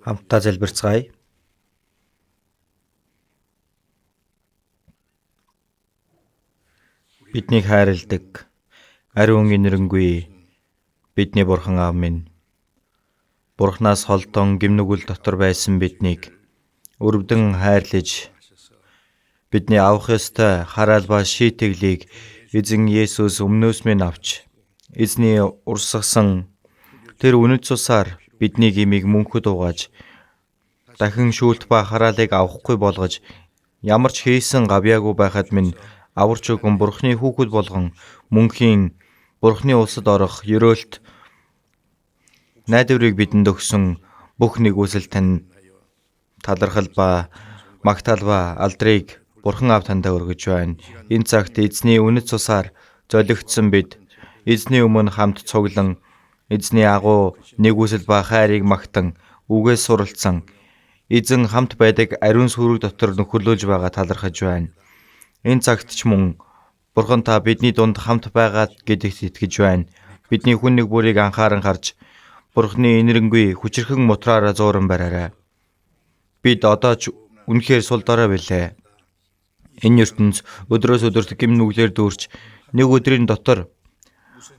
Хамтдаа залбирцгаая. Биднийг хайрладаг ариун инэрэнгүй бидний Бурхан Аав минь, Бурханаас холдон гэмнүгэл дотор байсан биднийг өрөвдөн хайрлаж бидний авах ёстой хараал ба шийтгэлийг Эзэн Есүс өмнөөс минь авч эзний урсгасан тэр үнэт цусаар бидний гмийг мөнхөд угааж дахин шүүлт ба хараалыг авахгүй болгож ямар ч хийсэн гавьяагүй байхад минь аварч өгөн Бурхны хүүхэд болгон мөнхийн Бурхны улсад орох ерөөлт найдварыг бидэнд өгсөн бүх нэгүсэл тань талархал ба магтаал ба алдрыг Бурхан Аав тантай өргөж байна. Энэ цагт эзний үнэт цусаар золигдсон бид эзний өмнө хамт цуглан эзний агуу нэгүсэл ба хайрыг магтан үгээс суралцсан эзэн хамт байдаг ариун сүрэг дотор нөхөрлүүлж байгаа талархаж байна. Энэ цагт ч мөн Бурхан та бидний дунд хамт байгаа гэдэгт итгэж байна. Бидний хүн нэг бүрийг анхааран харж Бурханы инэрэнгүй хүчирхэн мутраараа зууран бариарай. Бид одоо ч үнэхээр сул дорой билээ. Энэ ертөнц өдрөөс өдөрт гэм нүглээр дүүрч нэг өдрийн дотор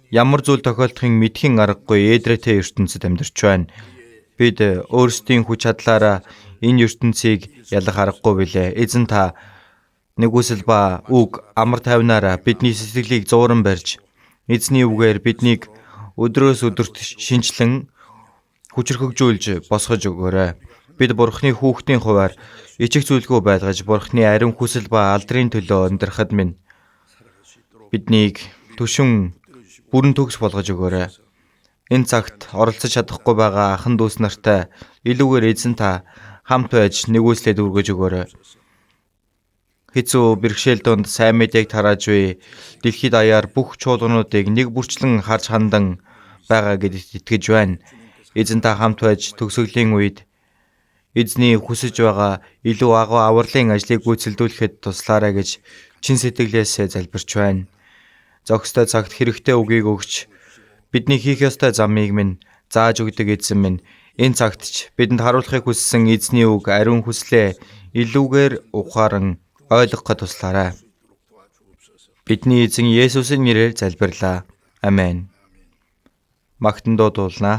ямар зүйл тохиолдохын мэдхийн аргагүй ээдрээтэй ертөнцид амьдарч байна. Бид өөрсдийн хүч чадлаараа энэ ертөнцийг ялах аргагүй билээ. Эзэн та нэгүсэл ба үг амар тайвнаараа бидний сэтгэлийг зууран барьж эзний үгээр биднийг өдрөөс өдөрт шинчлэн хүчрхэгжүүлж босгож өгөөрэй. Бид Бурхны хүүхдийн хувиар ичих зүйлгүй байлгаж Бурхны ариун хүсэл ба алдрын төлөө амьдрахад минь биднийг түшин бүрэн төгс болгож өгөөрэй. Энэ цагт оролцож чадахгүй байгаа ахан дүүс нартай илүүгээр эзэн та хамт байж нэгүслээ дүүргэж өгөөрэй. Хэцүү бэрхшээл донд сайн мэдээг тарааж буй дэлхийд даяар бүх чуулгануудыг нэг бүрчлэн харж хандан байгаа гэдэгт итгэж байна. Эзэн та хамт байж төгсгөлийн үед эзний хүсэж байгаа илүү агуу авралын ажлыг гүйцэлдүүлэхэд туслаарай гэж чин сэтгэлээсээ залбирч байна. Зохистой цагт хэрэгтэй үгийг өгч бидний хийх ёстой замыг минь зааж өгдөг эзэн минь энэ цагт ч бидэнд харуулахыг хүссэн эзний үг ариун хүслээ илүүгээр ухаан ойлгоход туслаарай. Бидний эзэн Есүсийн нэрээр залбирлаа. Амен. Магтан дуудуулнаа.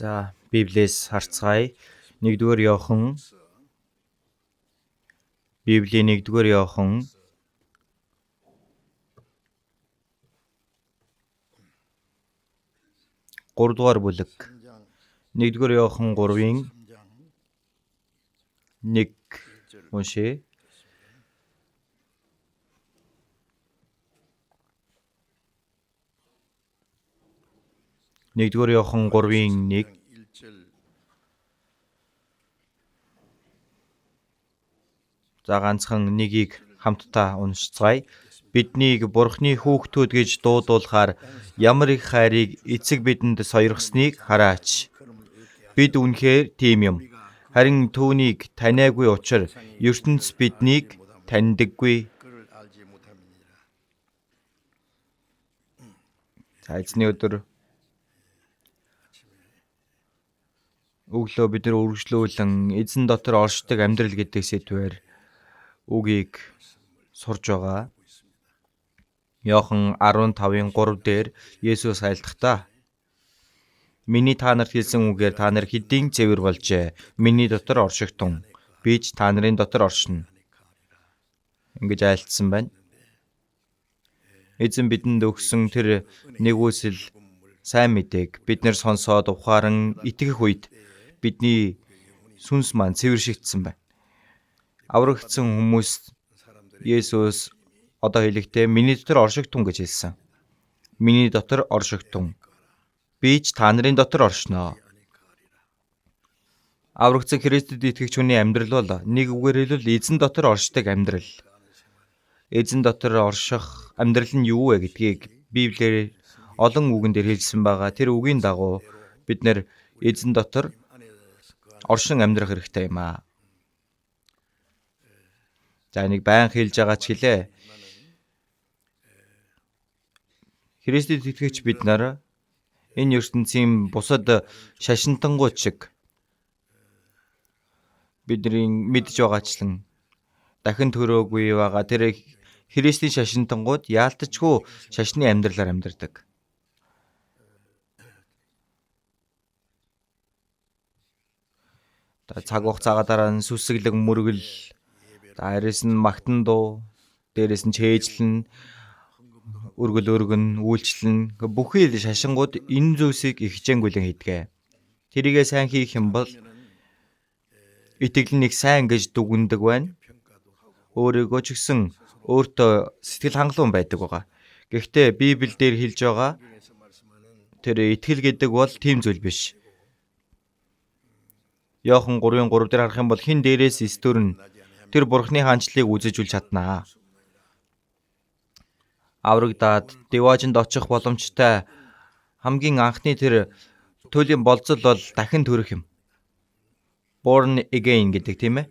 За, Библиэс харцгаая. 1-р Иохан, Библийн 1-р Иохан 3-р бүлэг. 1-р Иохан 3-ын 1 уншъя. 1-р Иохан 3-ын 1. За, ганцхан нэгийг хамтдаа уншицгаая. Биднийг Бурхны хүүхдүүд гэж дуудуулахаар ямар их хайрыг эцэг бидэнд сойрхсныг хараач. Бид үнэхээр тийм юм. Харин түүнийг таниагүй учир ертөнц биднийг таньдаггүй. За, эзний өдөр өглөө бид нар үргэлжлүүлэн эзэн дотор оршдог амьдрал гэдэг сэдвээр үгийг сурж байгаа. Иохан 15-ын 3 дээр Есүс айлтгахдаа: "Миний та нарт хэлсэн үгээр та нар хэдийн цэвэр болжээ. Миний дотор оршигтун. Би ч та нарын дотор оршино." Ингэж айлтсан байна. Эзэн бидэнд өгсөн тэр нэгүсэл сайн мэдээг бид нар сонсоод ухаан итгэх үед бидний сүнс маань цэвэршигдсэн байна. Аврагдсан хүмүүс Есүс одоо хэлэхдээ миний дотор оршигтун гэж хэлсэн. Миний дотор оршигтун. Би ч та нарын дотор оршино. Аврагдсан Христэд итгэгч хүний амьдрал бол нэг үгээр хэлбэл эзэн дотор оршдог амьдрал. Эзэн дотор орших амьдрал нь юу вэ гэдгийг Библиэр олон үгэн дээр хэлсэн байгаа. Тэр үгийн дагуу бид нэр эзэн дотор оршин амьдрах хэрэгтэй юм аа. За, энийг байн хэлж байгаа ч гэлээ. Христэд итгэгч бид нар энэ ертөнцийн бусад шашинтангууд шиг бидний мэдж байгаачлан дахин төрөөгүй байгаа тэр Христийн шашинтангууд яалтчгүй шашны амьдралаар амьдардаг. Цаг хугацаагаа дараа нь сүсэглэг мөргөл, дээрээс нь магтан дуу, дээрээс нь чэйжлэн, өргөл өргөн, үйлчлэн бүхий л шашингууд энэ зүйлсийг их хичээнгүйлэн хийдэг. Тэрийгээ сайн хийх юм бол итгэл нь их сайн гэж дүгнэдэг байна. Өөрийгөө ч гэсэн өөртөө сэтгэл хангалуун байдаг байгаа. Гэхдээ Библи дээр хэлж байгаа тэр итгэл гэдэг бол тийм зүйл биш. Иохан 3-ын 3 дээр харах юм бол хэн дээрээс эстөрнө тэр Бурхны хаанчлалыг үзэж үл чаднаа. Аврагдаад Деважинд очих боломжтой хамгийн анхны тэр туйлын болцол бол дахин төрөх юм. Born again гэдэг, тийм ээ.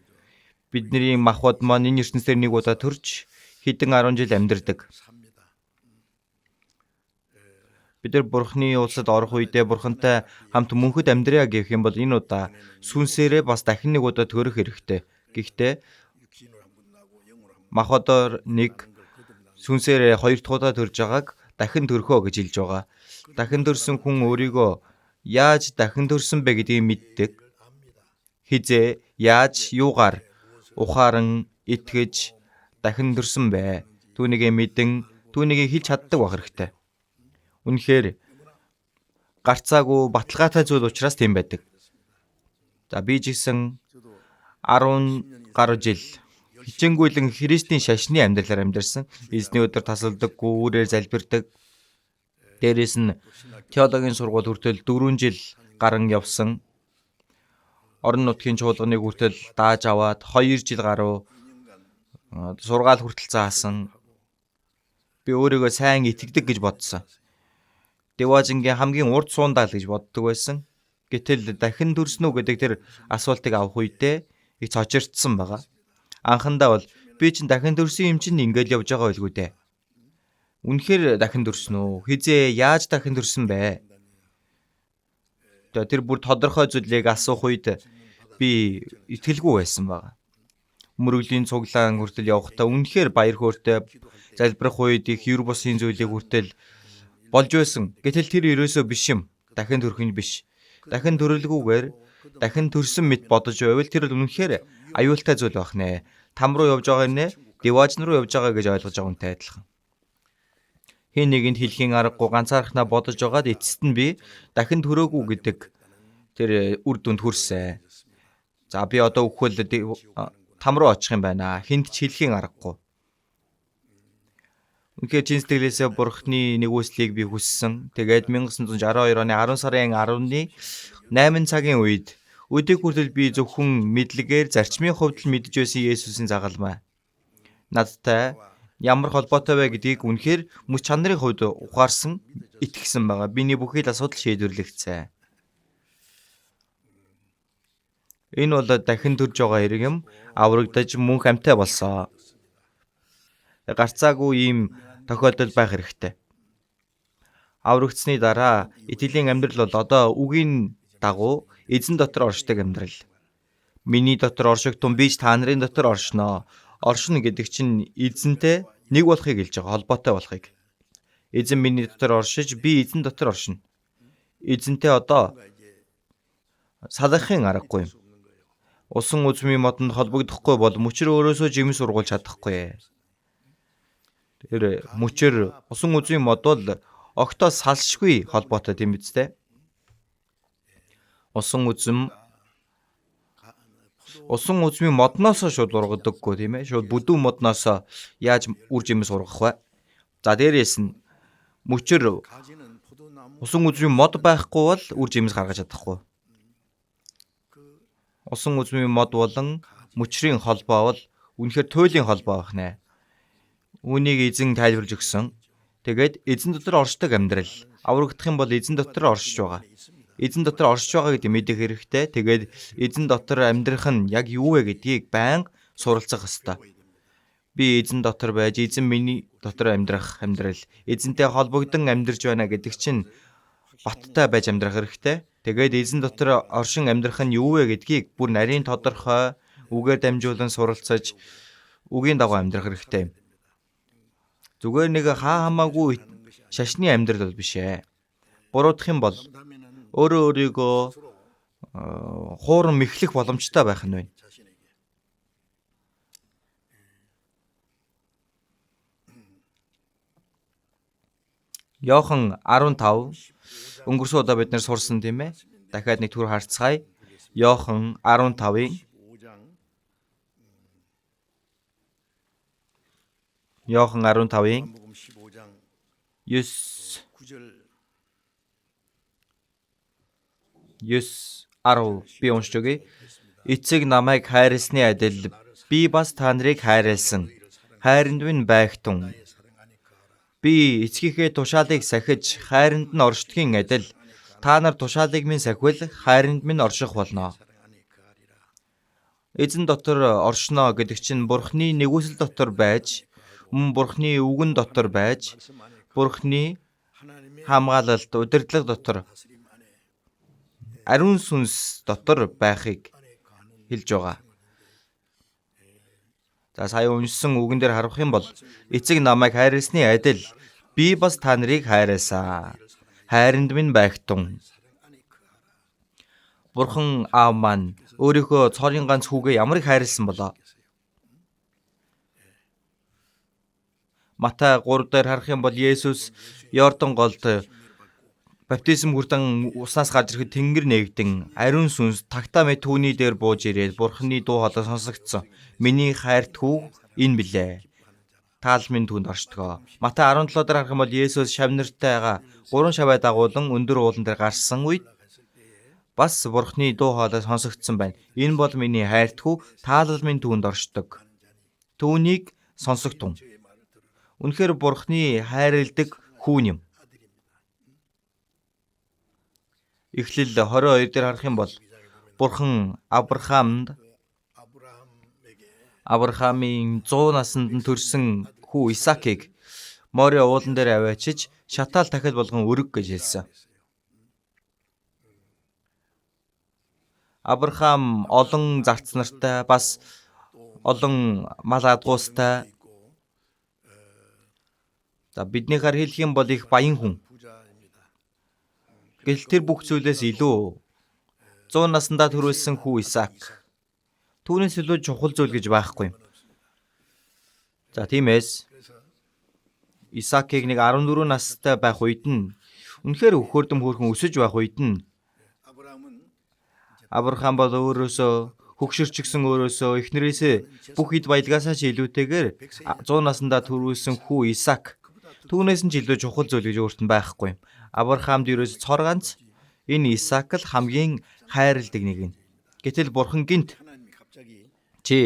Бидний махбод маань энэ ертөнцийн нэг удаа төрж хэдэн 10 жил амьдардаг. Бид нар Бурхны улсад орох үедээ Бурхантай хамт мөнхөд амьдрья гэх юм бол энэ удаа сүнсээрээ бас дахин нэг удаа төрөх хэрэгтэй. Гэхдээ махбодоор нэг сүнсээрээ хоёр дахь удаа төрж байгааг дахин төрхөө гэж хэлж байгаа. Дахин төрсөн хүн өөрийгөө яаж дахин төрсөн бэ гэдгийг мэддэг. Хизээ, яаж, юугаар ухаан итгэж дахин төрсөн бэ? Түүнийгээ мэдэн, түүнийгээ хэлж чаддаг байх хэрэгтэй. Үнэхээр гарцаагүй баталгаатай зүйл учраас тийм байдаг. За, би ч гэсэн 10 гаруй жил хичээнгүйлэн Христийн шашны амьдралаар амьдарсан. Эзний өдөр тасалдаггүй, үүрээр залбирдаг. Дээрээс нь теологийн сургууль хүртэл 4 жил гарan явсан. Орон нутгийн чуулганыг хүртэл дааж аваад 2 жил гаруй сургаал хүртэл заасан. Би өөрийгөө сайн итгэдэг гэж бодсон. Деважингийн хамгийн урд суундаа л гэж боддог байсан. Гэтэл дахин төрсөн үү гэдэг тэр асуултыг авах үедээ их цочирдсан байгаа. Анхандаа бол би чинь дахин төрсөн юм чинь ингээл явж байгаа байлгүй дээ. Үнэхээр дахин төрсөн үү? Хизээ яаж дахин төрсөн бэ? Тэр бүр тодорхой зүйлийг асуух үед би итгэлгүй байсан байгаа. Мөрөглийн цуглаан хүртэл явахдаа үнэхээр баяр хөөртэй, залбирах үед их юр бусын зүйлийг хүртэл болж байсан. Гэтэл тэр ерөөсөө биш юм. Дахин төрөх нь биш. Дахин төрөлгүйгээр дахин төрсөн мэт бодож байвал тэр бол үнэхээр аюултай зүйл байх нэ. Там руу явж байгаа нэ, диваажин руу явж байгаа гэж ойлгож байгаа хүнтэй адилхан. Хэн нэгэнд хэлхийн аргагүй ганцаархнаа бодож байгаад эцэст нь би дахин төрөөгүй гэдэг тэр үр дүнд хүрсэн. За би одоо үхвэл там руу очих юм байна. Хүнд ч хэлхийн аргагүй. Үнэхээр чин сэтгэлээсээ Бурхны нэгүслийг би хүссэн. Тэгээд 1962 оны 10 сарын 10-ны 8 цагийн үед өдийг хүртэл би зөвхөн мэдлэгээр зарчмын хувьд л мэдэж байсан Есүсийн загалмай надтай ямар холбоотой вэ гэдгийг үнэхээр мөч чанарын хувьд ухаарсан, итгэсэн байгаа. Миний бүхий л асуудал шийдвэрлэгдсэн. Энэ бол дахин төрж байгаа хэрэг юм, аврагдаж мөнх амьтай болсон. Гарцаагүй ийм тохиолдол байх хэрэгтэй. Аврагдсаны дараа итгэлийн амьдрал бол одоо үгийн дагуу эзэн дотор оршдог амьдрал. Миний дотор оршигтун би ч та нарын дотор оршино. Оршино гэдэг чинь эзэнтэй нэг болохыг хэлж байгаа, холбоотой болохыг. Эзэн миний дотор оршиж, би эзэн дотор оршино. Эзэнтэй одоо салахын аргагүй юм. Усан үзмийн модонд холбогдохгүй бол мөчөр өөрөөсөө жимс ургуулж чадахгүй. Тэр мөчөр усан үзмийн мод бол огтоо салшгүй холбоотой, тийм биз дээ. Усан үзмийн модноосоо шууд ургадаггүй, тийм ээ. Шууд бүдүүн модноосоо яаж үр жимс ургах вэ? За дээрээс нь мөчөр усан үзмийн мод байхгүй бол үр жимс гаргаж чадахгүй. Усан үзмийн мод болон мөчрийн холбоо бол үнэхээр туйлын холбоо байх нэ. Үүнийг эзэн тайлбарлаж өгсөн. Тэгээд эзэн дотор оршдог амьдрал. Аврагдах юм бол эзэн дотор оршиж байгаа. Эзэн дотор оршиж байгаа гэдэг мэдэх хэрэгтэй. Тэгээд эзэн дотор амьдрах нь яг юу вэ гэдгийг байнга суралцах ёстой. Би эзэн дотор байж, эзэн миний дотор амьдрах амьдрал, эзэнтэй холбогдон амьдарч байна гэдэг чинь баттай байж амьдрах хэрэгтэй. Тэгээд эзэн дотор оршин амьдрах нь юу вэ гэдгийг бүр нарийн тодорхой үгээр дамжуулан суралцаж үгийн дагуу амьдрах хэрэгтэй. Зүгээр нэг хаа хамаагүй шашны амьдрал бол биш ээ. Буруудах юм бол өөрөө өөрийгөө хууран мэхлэх боломжтой байх нь байна. Иохан 15 өнгөрсөн удаа бид нэр сурсан, тийм ээ. Дахиад нэг түр харцгаая. Иохан 15-ын Иохан 15-ын 9 9 10 би уншиж өгье. Эцэг намайг хайрласны адил би бас та нарыг хайрласан. Хайранд минь байгтун. Би эцгийнхээ тушаалыг сахиж хайранд нь оршдгийн адил та нар тушаалыг минь сахивал хайранд минь орших болно. Эзэн дотор оршино гэдэг чинь Бурхны нэгүсэл дотор байж, мөн Бурхны үгэн дотор байж, Бурхны хамгаалалт, удирдлага дотор, ариун сүнс дотор байхыг хэлж байгаа. За сая уншсан үгэн дээр харах юм бол эцэг намайг хайрласны адил би бас та нарыг хайрласан. Хайранд минь байгтун. Бурхан аав маань өөрийнхөө цорын ганц хүүгээ ямар их хайрласан болоо. Матай 3 дээр харах юм бол Есүс Йордан голд баптизм хүртэн уснаас гарч ирэхэд тэнгэр нээгдэн ариун сүнс тагтаа мэт түүний дээр бууж ирээд Бурханы дуу хоолой сонсогдсон. Миний хайрт хүү энэ билээ. Таал минь түүнд оршдгоо. Матай 17 дээр харах юм бол Есүс шав нартайгаа 3 шаваа дагуулan өндөр уулан дээр гарсан үед бас Бурханы дуу хоолой сонсогдсон байна. Энэ бол миний хайрт хүү, таалал минь түүнд оршдог. Түүнийг сонсогтун. Үнэхээр Бурханы хайрладаг хүүн юм. Эхлэл 22 дээр харах юм бол Бурхан Авраамд Авраамийн 100 насанд нь төрсэн хүү Исаакийг Мориа уулан дээр аваачиж шатаал тахил болгон өрг гэж хэлсэн. Авраам олон зарц нартай, бас олон мал адгуустай. За биднийхээр хэлэх юм бол их баян хүн. Гэвч тэр бүх зүйлээс илүү 100 наснда төрүүлсэн хүү Исаак. Түүнээс илүү чухал зүйл гэж байхгүй юм. За тиймээс Исаакийг нэг 14 настай байх үед нь үнэхээр хөхөрдөм хөөрхөн өсөж байх үед нь Авраам бол өөрөөсөө хөгшөрчихсөн өөрөөсөө эхнэрээсээ бүх эд баялагаасаа ч илүүтэйгээр 100 наснда төрүүлсэн хүү Исаак түүнээс нь ч илүү чухал зүйл гэж өөрт нь байхгүй юм. Авраамд ерөөс цор ганц энэ Исаак л хамгийн хайрладаг нэг нь. Гэтэл бурхан гинт чи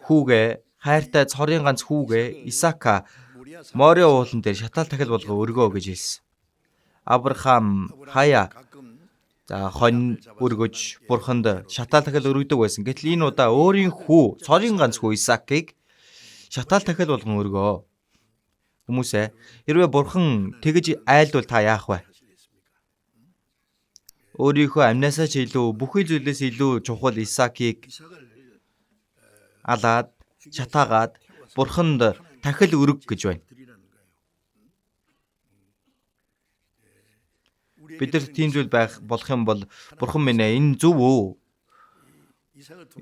хүүгээ хайртай цорын ганц хүүгээ Исаака Мориа уулан дээр шатаал тахил болгоо өргөө гэж хэлсэн. Авраам хаяа за хонь өргөж бурханд шатаал тахил өргөдөг байсан. Гэтэл энэ удаа өөрийн хүү цорын ганц хүү Исаакийг шатаал тахил болгон өргөө. Хүмүүсээ хэрвээ бурхан тэгж айлдвал та яах вэ? Өөрийнхөө амнасаа ч илүү бүхий зүйлээс илүү чухал Исаакийг алаад шатаагаад бурханд тахил өрг гэж байна. Бид нар тийм зүйл байх болох юм бол бурхан минь ээ, энэ зөв үү?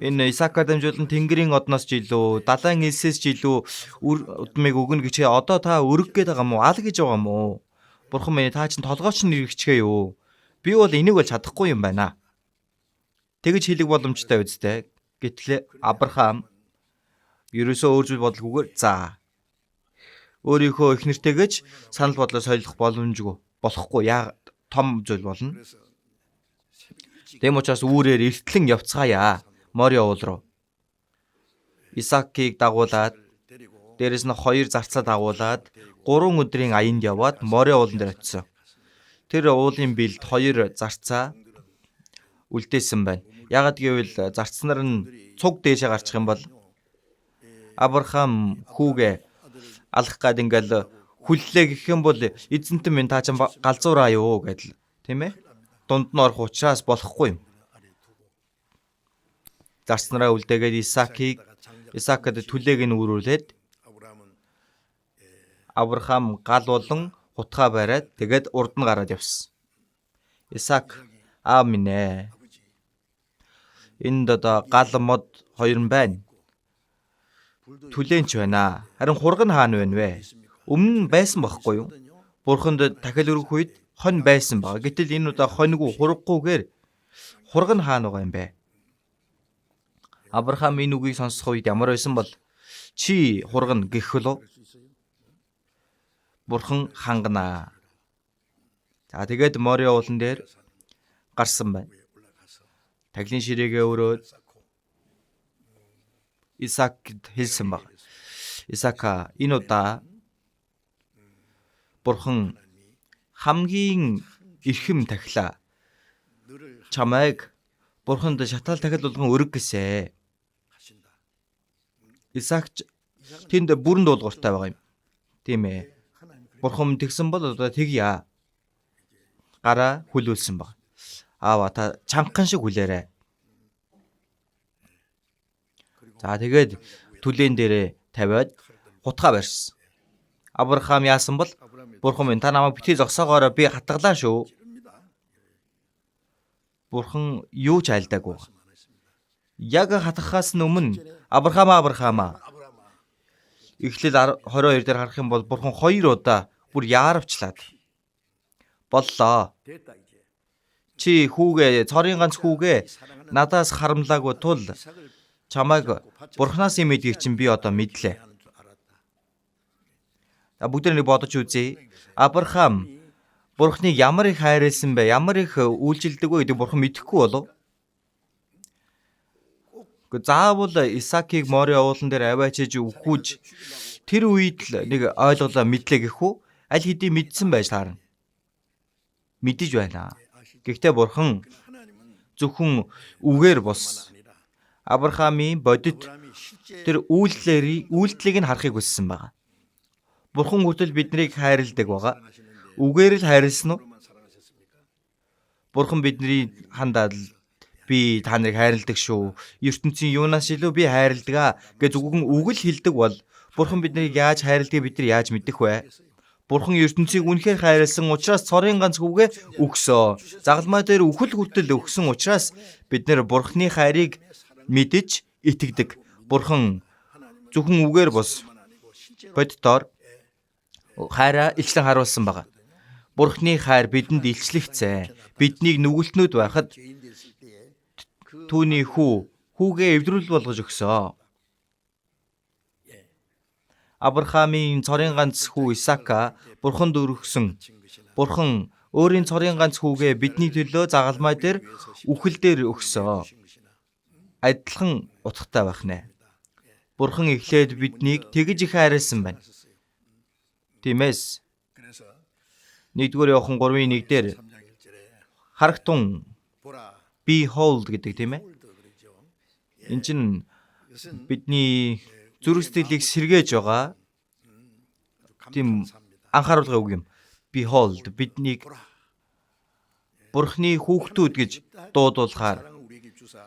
Энэ Исаакаар дамжуулан Тэнгэрийн одноос ч илүү, далайн элсээс ч илүү үр удмыг өгнө гэж одоо та өрг гээд байгаа юм уу? Ал гэж байгаа юм уу? Бурхан минь та чинь толгойч нь эргэчихээ юу? Би бол энийг бол чадахгүй юм байна. Тэгж хэлэх боломжтой үсттэй. Гэтэл Авраам ерөөсөө өөр зүйл бодлогүйгээр за өөрийнхөө эхнэртэйгээ ч санал бодлоо солих боломжгүй болохгүй яа том зүйл болно. Тэм учраас үүрээр эртлэн явцгаая. Мориа уул руу. Исаакийг дагуулад дээрэс нь 2 зарцаа дагуулад 3 өдрийн аянд яваад Мориа уулан дээр очисон. Тэр уулын бэлд 2 зарцаа үлдээсэн байна. Яагаад гэвэл зарцнаар нь цуг дээшээ гарчих юм бол Авраам хүүгээ алах гад ингээл хүллээ гэх юм бол эзэнтэн минь та чинь галзуураа юу гэдэл тийм ээ. Дунд нь орох учраас болохгүй юм. Зарцнараа үлдээгээд Исаакийг Исаакад түлээг нь үүрүүлээд Авраам гал болон хутгаа бариад тэгээд урд нь гараад явсан. Исаак аав минь ээ. Энд одоо гал мод хоёр нь байна. Түлээнч байна. Харин хураг нь хаана байна вэ? Өмнө нь байсан байхгүй юу? Бурханд тахил өргөх үед хонь байсан баг. Гэтэл энэ удаа хоньгүй хураггүйгээр хураг нь хаана байгаа юм бэ? Авраам энэ үгийг сонсох үед ямар байсан бол чи хургана гэх лөө? Бурхан ханганаа. За тэгээд Мориа уулан дээр гарсан байна. Таглын ширээгээ өрөөд Исаакд хэлсэн баг. Исаака энэ удаа Бурхан хамгийн эрхэм тахилаа. Чамайг Бурханд шатаал тахил болгон өрг гэсэ. Исаак тэнд бүрэн дуулууртай байгаа юм. Тийм ээ. Бурхан тэгсэн бол одоо тэгье. Гараа хүлүүлсэн баг. Аава та чангахан шиг хүлээрэй. За тэгээд түлээн дээрээ тавиад хутгаа барьсан. Авраам яасан бол Бурхан минь та намайг битгий зогсоогоорой би хатгалаа шүү. Бурхан юу ч айлдаагүй. Яг хатгахаас өмнө Авраам Авраамаа Эхлэл 22 дээр харах юм бол Бурхан 2 удаа бүр яаравчлаад боллоо. Чи хүүгээ цорын ганц хүүгээ надаас харамлаагүй тул чамайг Бурханаас юм эдгийг чинь би одоо мэдлээ. За бүгд нэг бодож үзье. Авраам Бурханыг ямар их хайрласан бэ? Ямар их үйлчилдэг вэ гэдэг Бурхан мэдэхгүй болов. Гэхдээ заавал Исаакийг Мориа уулан дээр аваачиж үхүүж тэр үед л нэг ойлголоо мэдлээ гэх үү? Аль хэдийн мэдсэн байж таарна. Мэдэж байна. Гэхдээ Бурхан зөвхөн үгээр бус Авраамийн бодит тэр үйлдэлийг нь харахыг хүссэн байгаа. Бурхан хүртэл биднийг хайрладаг байгаа. Үгээр л хайрлсан уу? Бурхан бидний хандаад би та нарыг хайрладаг шүү. ертөнцийн юунаас илүү би хайрладаг аа гэж зөвхөн үг л хэлдэг бол Бурхан биднийг яаж хайрладгийг бид нар яаж мэдэх вэ? Бурхан ертөнцийг үнэхээр хайрласан учраас цорын ганц хүүгээ өгсөө. Загалмай дээр үхэл хүртэл өгсөн учраас бид нэр Бурханы хайрыг мэдэж итгэдэг. Бурхан зөвхөн үгээр бос боддоор хайраа илчлэн харуулсан байгаа. Бурханы хайр бидэнд илчлэгцээ. Биднийг нүгэлтнүүд байхад түүний хүүгээ эвдрүүл болгож өгсөө. Авраамийн цорын ганц хүү Исаака Бурханд өргөсөн. Бурхан өөрийн цорын ганц хүүгээ бидний төлөө загалмай дээр үхэл дээр өгсөө. Адилхан утгатай байх нэ. Бурхан эхлээд биднийг тэгж их хайрласан байна. Тиймээс 1-р Иохан 3-1 дээр харагтун behold гэдэг, тийм ээ. Энэ чинь бидний зүрх сэтгэлийг сэргээж байгаа тийм анхааруулгын үг юм. Behold, биднийг Бурхны хүүхдүүд гэж дуудуулахаар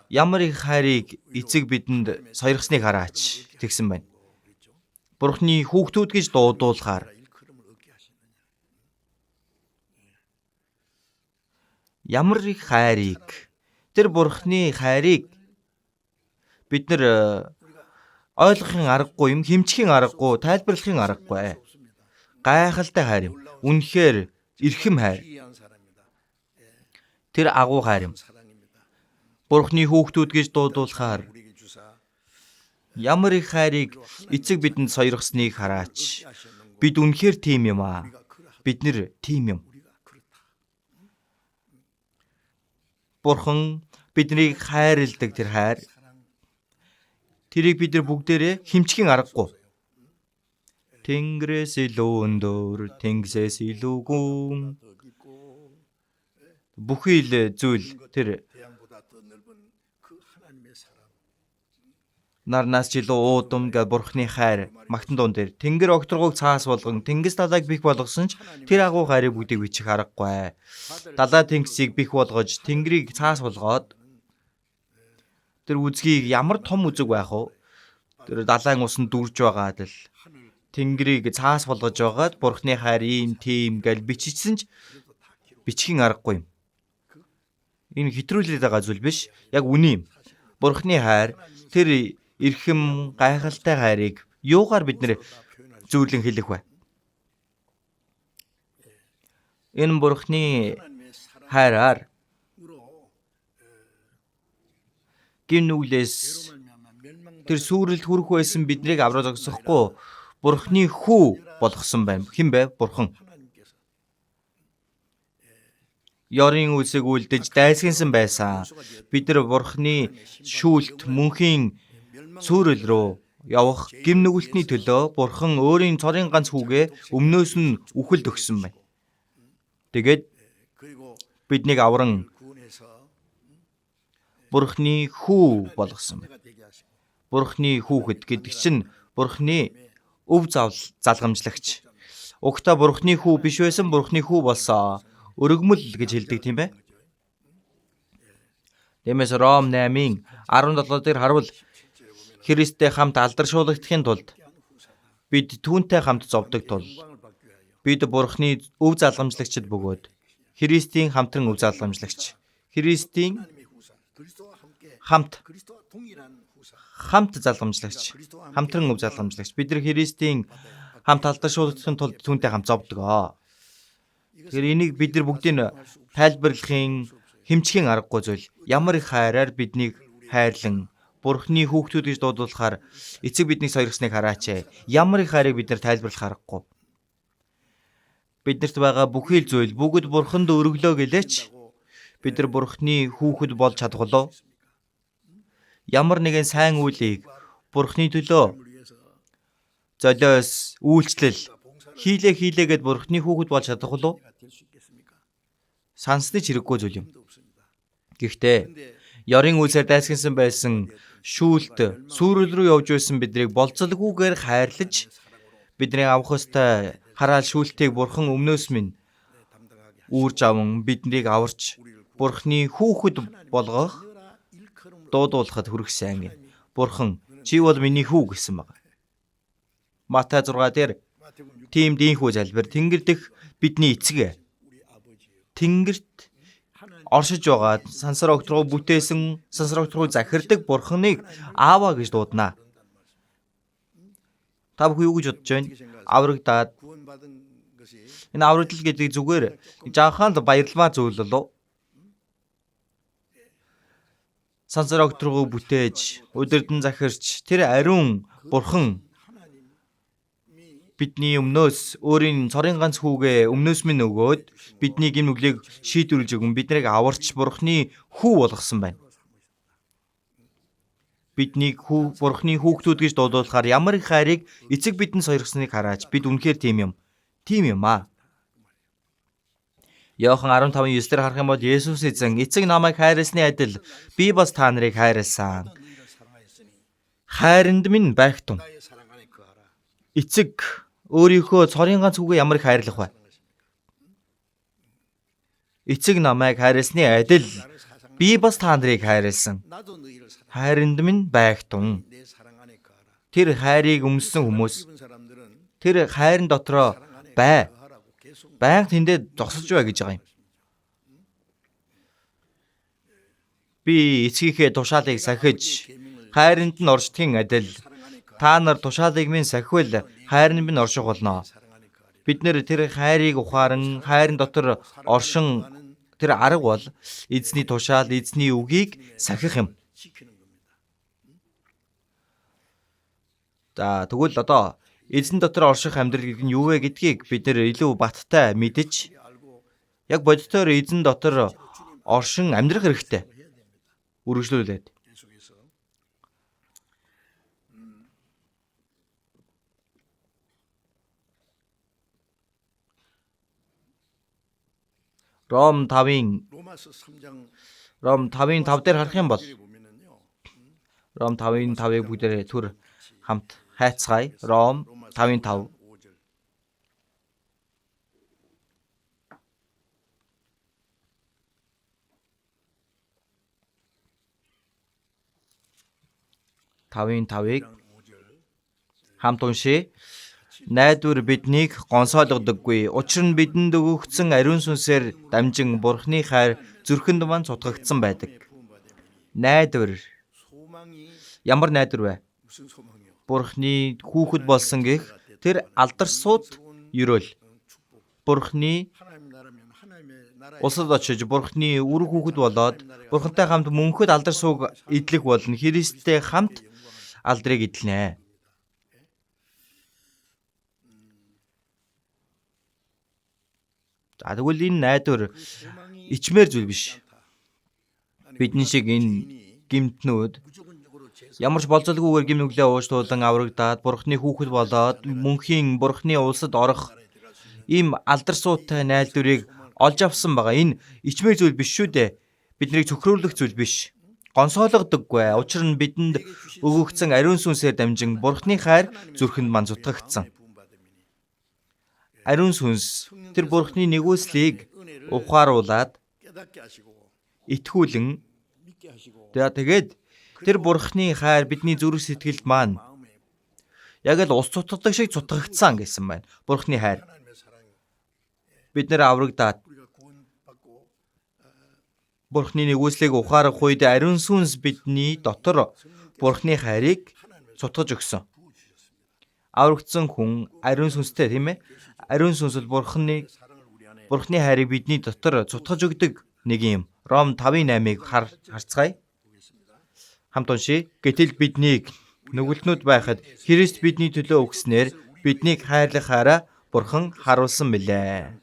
ямар их хайрыг эцэг бидэнд сойрхсныг хараач тэгсэн байна. Бурхны хүүхдүүд гэж дуудуулахаар ямар их хайрыг, тэр Бурхны хайрыг бид нар ойлгохын аргагүй юм, хэмжихийн аргагүй, тайлбарлахын аргагүй. Гайхалтай хайр юм. Үнэхээр эрхэм хайр. Тэр агуу хайр юм. Бурхны хүүхдүүд гэж дуудуулахаар ямар их хайрыг эцэг бидэнд сойрхсныг хараач. Бид үнэхээр тийм юм аа. Бид нэр тийм юм. Бурхан биднийг хайрладаг тэр хайр. Тэрийг бид нар бүгдээрээ хэмжихийн аргагүй. Тэнгэрээс илүү өндөр, тэнгисээс илүү гүн. Бүхий л зүйл тэр нарнаас ч илүү уудам гэл Бурхны хайр магтан дуун дээр тэнгэр огторгойг цаас болгон тэнгис далайг бих болгосон ч тэр агуу хайрыг бүгдийг бичих аргагүй. Далай тэнгисийг бих болгож тэнгэрийг цаас болгоод тэр үзгийг ямар том үзэг байх вэ? Тэр далайн усанд дүрж байгаад л тэнгэрийг цаас болгож байгаад Бурхны хайр ийм тийм гэл биччихсэн ч бичихин аргагүй юм. Энэ хэтрүүлээд байгаа зүйл биш. Яг үнэн юм. Бурхны хайр тэр эрхэм гайхалтай хайрыг юугаар бид нэр зүйрлэн хэлэх вэ? Энэ Бурхны хайраар гин нүглээс тэр сүрэлд хүрэх байсан биднийг авраа зогсохгүй Бурхны хүү болгосон байна. Хэн бэ? Бурхан. Ёрын үлсийг үлдэж дайсагнасан байсан. Бид нар Бурхны шүүлт мөнхийн сүрэл рүү явах гим нүгэлтний төлөө Бурхан өөрийн цорын ганц хүүгээ өмнөөс нь үхэлд өгсөн байна. Тэгээд биднийг авран Бурхны хүү болгосон байна. Бурхны хүүхэд гэдэг чинь Бурхны өв залгамжлагч. Угтаа Бурхны хүү биш байсан, Бурхны хүү болсон. Өргөмөл гэж хэлдэг, тийм ээ. Тиймээс Ром 8-ын 17 дээр харвал Христтэй хамт алдаршуулгахын тулд бид түүнтэй хамт зовдөг тул бид Бурхны өв залгамжлагчид бөгөөд Христийн хамтран өв залгамжлагч. Христийн хамт залгамжлагч, хамтран өв залгамжлагч. Бид нар Христийн хамт алдаршуулгахын тулд түүнтэй хамт зовдөг. Тэгэхээр энийг бид нар бүгдийг тайлбарлахын хэмжихийн аргагүй зүйл. Ямар их хайраар биднийг хайрлан Бурхны хүүхдүүд гэж дуудуулахаар эцэг биднийг сойрхсныг хараач. Ямар их хайрыг бид нар тайлбарлах аргагүй. Биднэрт байгаа бүхий л зүйл бүгд Бурханд өргөлөө гэлээч бид нар Бурхны хүүхэд болж чадах болов. Ямар нэгэн сайн үйлийг Бурхны төлөө золиос үйлчлэл хийлээгээд Бурхны хүүхэд болж чадах болов. Санссны ч хэрэггүй зүйл юм. Гэхдээ ёрын үйлсээр дайсагнасан байсан шүүлт сүрэл рүү явж байсан биднийг болцолгүйгээр хайрлаж бидний авах ёстой хараал шүүлтийг Бурхан өмнөөс минь үүрж аван биднийг аварч Бурхны хүүхэд болгох дуудуулахад хүргэсэн юм. Бурхан чи бол миний хүү гэсэн баг. Матай 6 дээр Тиймд ийхүү залбир Тэнгэр дэх бидний эцэг Тэнгэрт оршиж байгаа сансар огтроо бүтээсэн сансар огтроо захирдаг Бурханыг Аава гэж дуудана. Та бүхэн юу гэж бодож байна? Аврагдаад энэ аврагдал гэдэг зүгээр жаахан л баярламаа зүйл болов. Сансар огтроо бүтээж, удирдан захирч тэр ариун Бурхан бидний өмнөөс өөрийн цорын ганц хүүгээ өмнөөс минь өгөөд бидний гэм нүглийг шийдвэрлэж өгөн биднийг аварч Бурханы хүү болгосон байна. Биднийг хүү Бурханы хүүхдүүд гэж дуудуулахаар ямар их хайрыг эцэг бидэнд сойрхсныг хараач бид үнэхээр тийм юм. Тийм юм аа. Иохан 15:9 дээр харах юм бол Есүс эзэн эцэг намайг хайрласны адил би бас та нарыг хайрласан. Хайранд минь байгтун. Эцэг өөрийнхөө цорын ганц хүүгээ ямар их хайрлах вэ? Эцэг намайг хайрласны адил би бас та нарыг хайрласан. Хайранд минь байгтун. Тэр хайрыг өмссөн хүмүүс тэр хайрын дотроо бай. Байнга тэндээ зогсож бай гэж байгаа юм. Би эцгийнхээ тушаалыг сахиж хайранд нь оршдгийн адил та нар тушаалыг минь сахивал хайр нь минь орших болно. Бид нэр тэр хайрыг ухааран хайрын дотор оршин тэр арга бол эзний тушаал, эзний үгийг сахих юм. За тэгвэл одоо эзэн дотор орших амьдрал гэдэг нь юу вэ гэдгийг бид нэр илүү баттай мэдэж яг бодитоор эзэн дотор оршин амьдрах хэрэгтэй. Үргэлжлүүлээд. Ром 5-ын Ром 5-ын 5 дээр харах юм бол Ром 5-ын 5-ыг бүгдээрээ түр хамт хайцгаая. Ром 5-ын 5. 5-ын 5-ыг хамт уншъя. Найдвар биднийг гонсойлгодоггүй. Учир нь бидэнд өгөгдсөн ариун сүнсээр дамжин Бурхны хайр зүрхэнд мань цутгагдсан байдаг. Найдвар. Ямар найдвар вэ? Бурхны хүүхэд болсон гэх тэр алдарсууд ерөөл. Бурхны улсад очиж Бурхны үр хүүхэд болоод Бурхантай хамт мөнхөд алдар сууг эдлэх болно. Христтэй хамт алдрыг эдлэнэ. За тэгвэл энэ найдвар ичмээр зүйл биш. Бидний шиг энэ гэмтнүүд ямар ч болзолгүйгээр гэм нүглээ ууж туулан аврагдаад Бурхны хүүхэд болоод мөнхийн Бурхны улсад орох ийм алдар суутай найдварыг олж авсан байгаа. Энэ ичмээр зүйл биш шүү дээ. Биднийг цөхрөөлөх зүйл биш. Гонсойлгодоггүй. Учир нь бидэнд өгөгдсөн ариун сүнсээр дамжин Бурхны хайр зүрхэнд мань зутгагдсан. Ариун сүнс тэр Бурхны нэгүслийг ухааруулад итгүүлэн тэгээд тэр Бурхны хайр бидний зүрх сэтгэлд маань яг л ус цутгадаг шиг цутгагдсан гэсэн байна. Бурхны хайр. Бид нэр аврагдаад Бурхны нэгүслийг ухаарах үед ариун сүнс бидний дотор Бурхны хайрыг цутгаж өгсөн. Аврагдсан хүн ариун сүнстэй, тийм ээ? Ариун сүнс бол Бурхны хайрыг бидний дотор цутгаж өгдөг нэг юм. Ром 5:8-ыг харцгаая. Хамт уншъя. Гэтэл биднийг нүгэлтнүүд байхад Христ бидний төлөө өгснээр биднийг хайрлах хайраа Бурхан харуулсан билээ.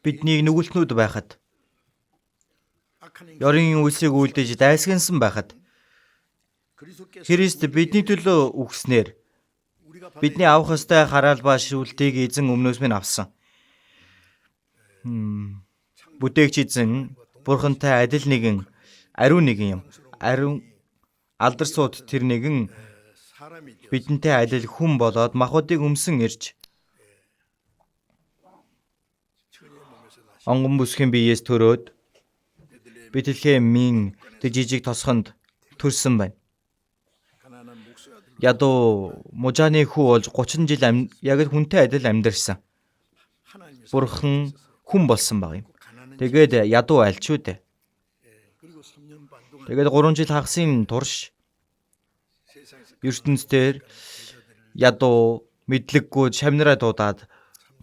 Биднийг нүгэлтнүүд байхад ёрын үйлсийг үлдээж дайсагнасан байхад Христ бидний төлөө үхснээр бидний авах ёстой хараал ба шүүлтийг эзэн өмнөөс минь авсан. Бүтээгч эзэн Бурхантай адил нэгэн ариун нэгэн юм. Ариун алдар сууд тэр нэгэн бидэнтэй адил хүн болоод махбодыг өмсөн ирж онгон бүсгийн биеэс төрөөд Бэтлехемийн тэр жижиг тосгонд төрсөн байна. Ядуу мужааны хүү болж 30 жил яг л хүнтэй адил амьдарсан. Бурхан хүн болсон баг юм. Тэгээд ядуу альч үү дээ. Тэгээд 3 жил хагасын турш ертөнц дээр ядуу мэдлэггүй шавнараа дуудаад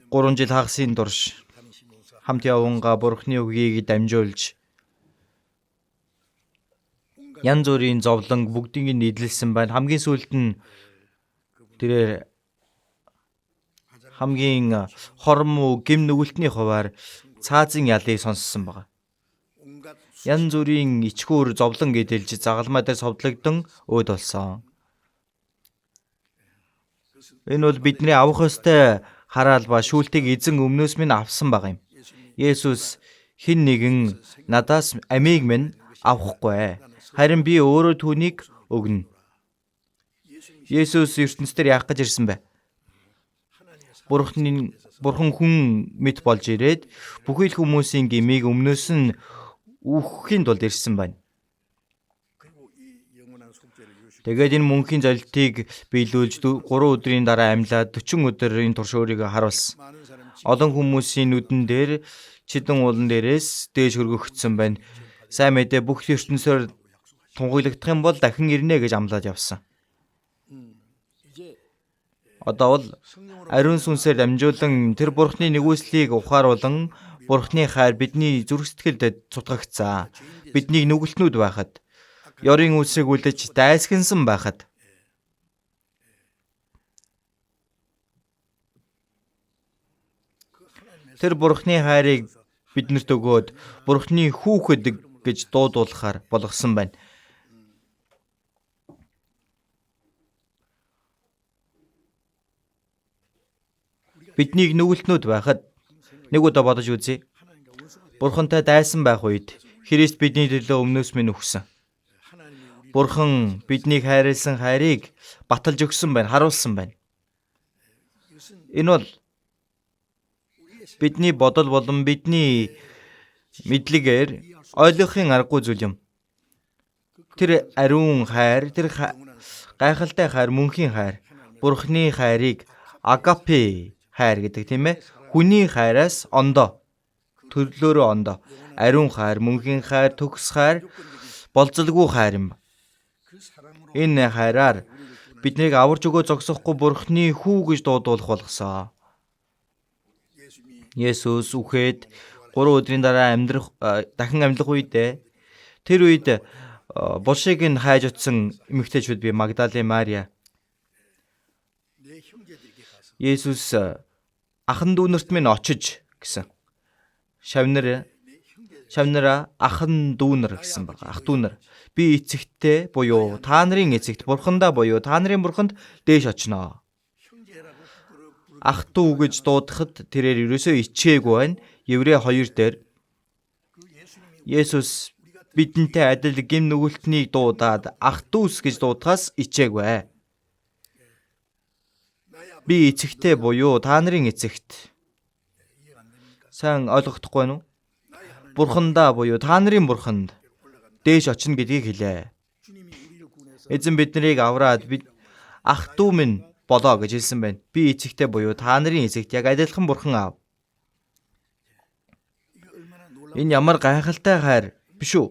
3 жил хагасын турш хамт явангаа Бурхны үгийг дамжуулж янз бүрийн зовлон бүгдийг нь эдэлсэн байна. Хамгийн сүүлд нь тэрээр хамгийн хормуу гим нүгэлтний хуваар цаазын ялыг сонссон байгаа. Янз бүрийн ичхүүр зовлон эдэлж загалмай дээр совдлогдсон өөд болсон. Энэ бол бидний авах ёстой хараал ба шүүлтийг эзэн өмнөөс минь авсан байгаа юм. Есүс хэн нэгэн надаас амийг минь авахгүй. Харин би өөрөө түүнийг өгнө. Есүс ертөнцийн яах гэж ирсэн бэ? Бурхан хүн мэт болж ирээд бүхий л хүмүүсийн гмийг өмнөөс нь үхэхийн тулд ирсэн байна. Тэгээд энэ мөнхийн золилтыг биелүүлж 3 өдрийн дараа амьлаад 40 өдрийн турш өөрийгөө харуулсан. Олон хүмүүсийн нүдэн дээр Чидэн уулан дээрээс дээш хөргөгдсөн байна. Сайн мэдээ бүх ертөнцөөр тунхаглагдах юм бол дахин ирнэ гэж амлаад явсан. Одоо бол ариун сүнсээр дамжуулан тэр Бурхны нэгүслийг ухааруулан Бурхны хайр бидний зүрх сэтгэлд цутгагдсан. Биднийг нүгэлтнүүд байхад, ёрын үлсийг үлдэж дайсагнасан байхад тэр Бурхны хайрыг биднэрт өгөөд Бурхны хүүхэд гэж дуудуулахар болгосон байна. Биднийг нүгэлтнүүд байхад нэг удаа бодож үзье. Бурхантай дайсан байх үед Христ бидний төлөө өмнөөс минь үхсэн. Бурхан биднийг хайрлсан хайрыг баталж өгсөн байна, харуулсан байна. Энэ бол бидний бодол болон бидний мэдлэгээр ойлгохын аргагүй зүйл юм. Тэр ариун хайр, тэр гайхалтай хайр, мөнхийн хайр, Бурханы хайрыг агапе хайр гэдэг, тийм ээ. Хүний хайраас ондоо, төрлөөрөө ондоо. Ариун хайр, мөнхийн хайр, төгс хайр, болзолгүй хайр юм. Энэ хайраар биднийг аварч өгөө зогсохгүй Бурхны хүү гэж дуудуулах болгосон. Есүс үхээд 3 өдрийн дараа амьдрах дахин амьлах үедээ тэр үед булшийг нь хайж утсан эмэгтэйчүүд би Магдалины Мария. Есүс ахан дүүнерт минь очиж гэсэн. Шавнараа ахан дүүнер гэсэн баг. Ах дүүнер. Би эцэгтээ буюу та нарын эцэгт бурхандаа буюу та нарын бурханд дээш очноо. Ах дүү гэж дуудахад тэрээр ерөөсөө ичээгүй байна. Еврей 2 дээр Есүс бидэнтэй адил гим нүгэлтнийг дуудаад ах дүүс гэж дуудахаас ичээгүй. Би эцэгтэй буюу та нарын эцэгт. Сайн ойлгохдохгүй байна уу? Бурхандаа буюу та нарын бурханд дээш очино гэдгийг хэлээ. Эзэн биднийг авраад бид ах дүү минь болоо гэж хэлсэн байна. Би эцэгтэй буюу та нарын эцэгт яг адилхан бурхан аав. Энэ ямар гайхалтай хайр биш үү?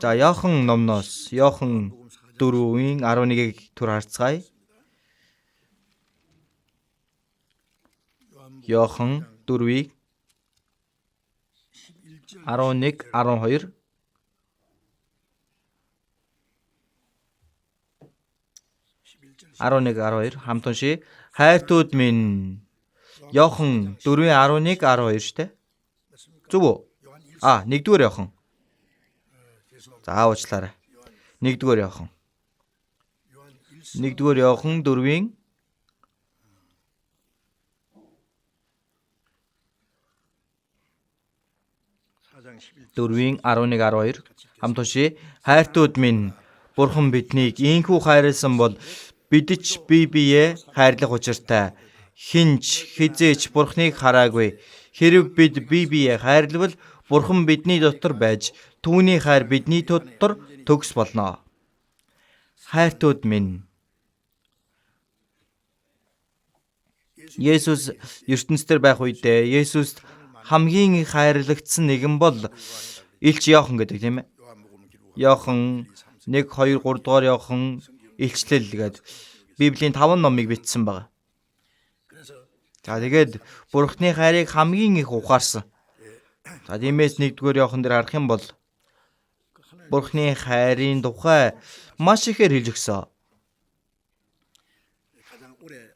За Иохан номноос Иохан 4-ийн 11-ийг түр харцгаая. Иохан 4-ийг 11 12 11 12 хамт уншъя. Хайртууд минь Иохан 4-ийн 11 12 шүү дээ. Зөв үү? А, 1-р Иохан. За уучлаарай. 1-р Иохан. 1-р Иохан 4-ийн 11 12 хамт уншъя. Хайртууд минь Бурхан биднийг ийхүү хайрлсан бол бид ч бие биеэ хайрлах учиртай. Хинч хизээч Бурханыг хараагүй. Хэрв бид бие биеэ хайрлавал Бурхан бидний дотор байж түүний хайр бидний дотор төгс болно. Хайртууд минь, Есүс ертөнцийн байх үедээ Есүст хамгийн их хайрлагдсан нэгэн бол Илч Иохан гэдэг, тийм ээ. Иохан 1 2 3 дугаар Иохан илчлэл гэдэг Библийн 5 номыг бичсэн байна. За тэгээд Бурхны хайрыг хамгийн их ухаарсан. За тиймээс 1-р Иохан дээр харах юм бол Бурхны хайрын тухай маш ихээр хэлж өгсөн.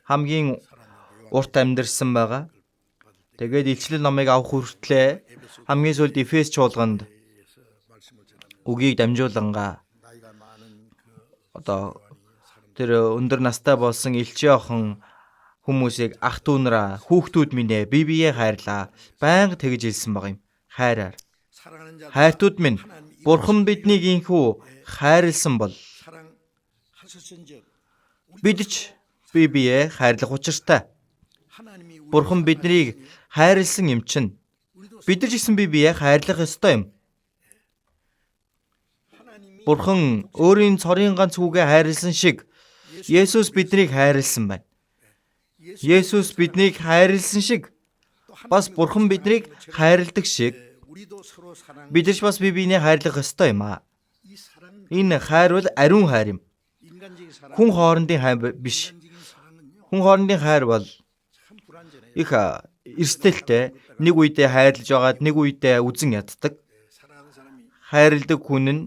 Хамгийн урт амьдарсан байгаа. Тэгээд илчлэл номыг авах хүртлээ хамгийн сүүлд Эфес чуулганд үгийг дамжуулангаа одоо тэр өндөр настай болсон Илч Иохан хүмүүсийг ах дүү нараа, хүүхдүүд минь ээ, бие биеэ хайрлаа. Байнга тэгж хэлсэн байгаа юм. Хайраар. Хайртууд минь, Бурхан биднийг инхүү хайрлсан бол бид ч бие биеэ хайрлах учиртай. Бурхан биднийг хайрлсан юм чинь бид нар ч гэсэн бие биеэ хайрлах ёстой юм. Бурхан өөрийн цорын ганц хүүгээ хайрлсан шиг Есүс биднийг хайрлсан байна. Есүс биднийг хайрлсан шиг бас Бурхан биднийг хайрладаг шиг бид нар ч бас бие биенээ хайрлах ёстой юм аа. Энэ хайр бол ариун хайр юм. Хүн хоорондын хайр биш. Хүн хоорондын хайр бол их эрсдэлтэй. Нэг үедээ хайрлаж байгаад нэг үедээ үзен яддаг. Хайрладаг хүн нь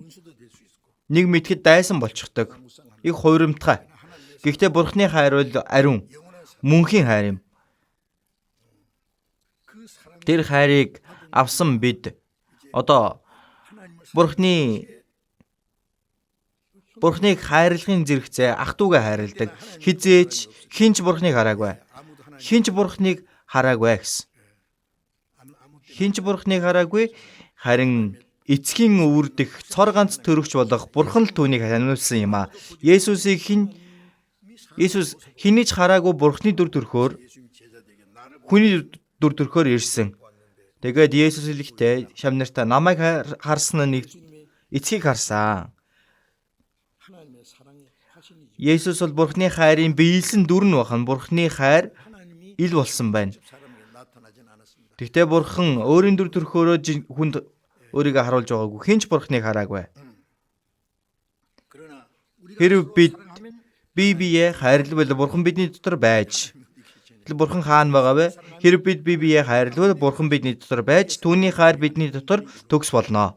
нэг мэтгэд дайсан болчихдог. Их хуйрамтгай. Гэхдээ Бурхны хайр бол ариун, мөнхийн хайр юм. Тэр хайрыг авсан бид одоо Бурхныг хайрлахын зэрэгцээ ах дүүгээ хайрладаг. Хизээч хинч Бурхныг хараагүй. Хинч Бурхныг хараагүй гэсэн. Хинч Бурхныг хараагүй, харин эцгийн өвөр дэх цор ганц төрөгч болох Бурхан л түүнийг ханиулсан юм а. Есүсийг хин Есүс хэний ч хараагүй Бурхны дүр төрхөөр хүний дүр төрхөөр ирсэн. Тэгээд Есүс хэлэхдээ шам нартаа намайг харсан нь эцгийг харсан. Есүс бол Бурхны хайрын биелсэн дүр нь бахан. Бурхны хайр ил болсон байна. Тэгтээ Бурхан өөрийн дүр төрхөөрөө хүнд өөрийгөө харуулж байгаагүй. Хэн ч Бурхныг хараагүй. Хэрв бид бие биеэ хайрлавал Бурхан бидний дотор байж. Бурхан хаана байгаа вэ? Хэрв бид бие биеэ хайрлавал Бурхан бидний дотор байж, түүний хайр бидний дотор төгс болно.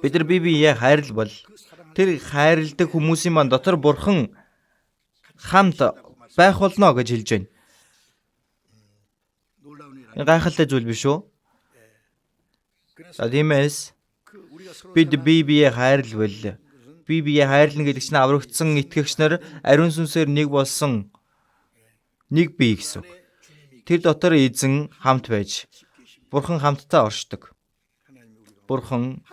Бид нар бие биеэ хайрлавал тэр хайрладаг хүмүүсийн маань дотор Бурхан хамт байх болно гэж хэлж байна. Энэ гайхалтай зүйл биш үү? За тиймээс бид бие биеэ хайрлавал, бие биеэ хайрлана гэдэг чинь аврагдсан итгэгч нар ариун сүнсээр нэг болсон нэг бие гэсэн үг. Тэр дотор эзэн хамт байж Бурхан хамтдаа оршдог. Бурхан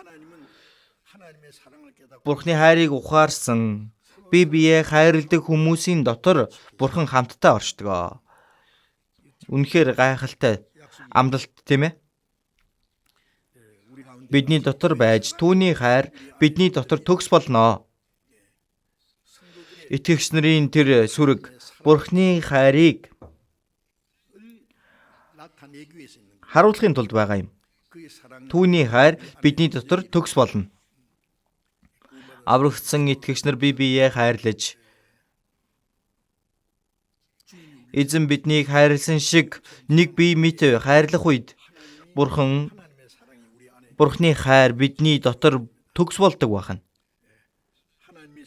Бурхны хайрыг ухаарсан бие биеэ хайрладаг хүмүүсийн дотор Бурхан хамтдаа оршдог. Үнэхээр гайхалтай амлалт, тийм ээ? Бидний дотор байж түүний хайр бидний дотор төгс болно. Итгэгч нарын тэр сүрэг Бурхны хайрыг харуулахын тулд байгаа юм. Түүний хайр бидний дотор төгс болно. Аврагдсан итгэгч нар бие биеэ хайрлаж эзэн биднийг хайрлсан шиг нэг бие мэт хайрлах үед Бурхны хайр бидний дотор төгс болдог байна.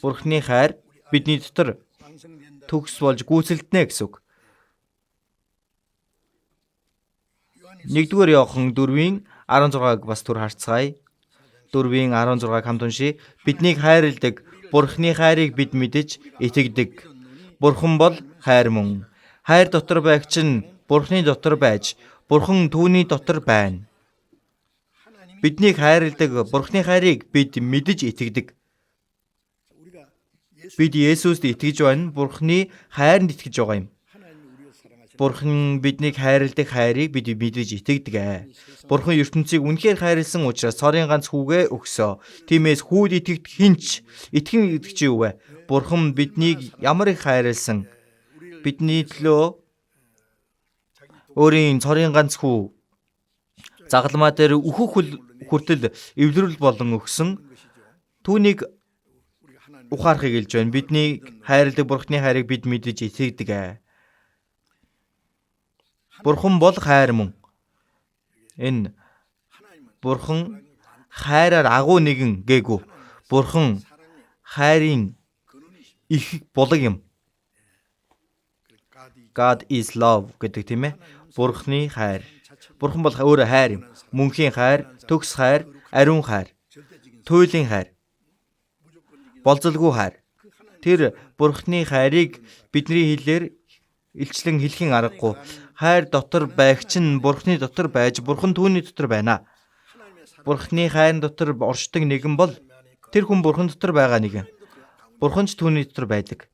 Бурхны хайр бидний дотор төгс болж гүйцэлдэнэ гэсэн үг. 1-р Иохан 4-ийн 16-г бас түр харцгаая. 4-ийн 16-г хамт уншъя. Биднийг хайрладаг Бурхны хайрыг бид мэдэж итгэдэг. Бурхан бол хайр мөн. Хайр дотор байгч нь Бурхны дотор байж, Бурхан түүний дотор байна. Биднийг хайрладаг Бурхны хайрыг бид мэдэж итгэдэг. Бид Есүст итгэж байна. Бурхны хайранд итгэж байгаа юм. Бурхан биднийг хайрладаг хайрыг бид мэдэж итгэдэг. Бурхан ертөнцийг үнэхээр хайрлсан учраас цорын ганц хүүгээ өгсөө. Тиймээс хүүд итгэдэг хинч итгэн гэдэг чи юу вэ? Бурхан биднийг ямар их хайрлсан. Бидний төлөө өөрийн цорын ганц хүү загалмаа дээр үхэх хүртэл эвлэрэл болон өгсөн. Түүнийг ухаарахыг хэлж байна. Бидний хайрладаг Бурханы хайрыг бид мэдэж итгэдэг. Бурхан бол хайр мөн. Энэ Бурхан хайраар агуу нэгэн гээгүй. Бурхан хайрын их булаг юм. God is love гэдэг, тийм ээ. Бурханы хайр. Бурхан бол өөрөө хайр юм. Мөнхийн хайр, төгс хайр, ариун хайр, туйлын хайр, болзолгүй хайр. Тэр Бурханы хайрыг бидний хэлээр илчлэн хэлэхийн аргагүй. Хайр дотор байгч нь Бурханы дотор байж, Бурхан түүний дотор байна. Бурханы хайрын дотор оршдог нэгэн бол тэр хүн Бурхан дотор байгаа нэгэн. Бурхан ч түүний дотор байдаг.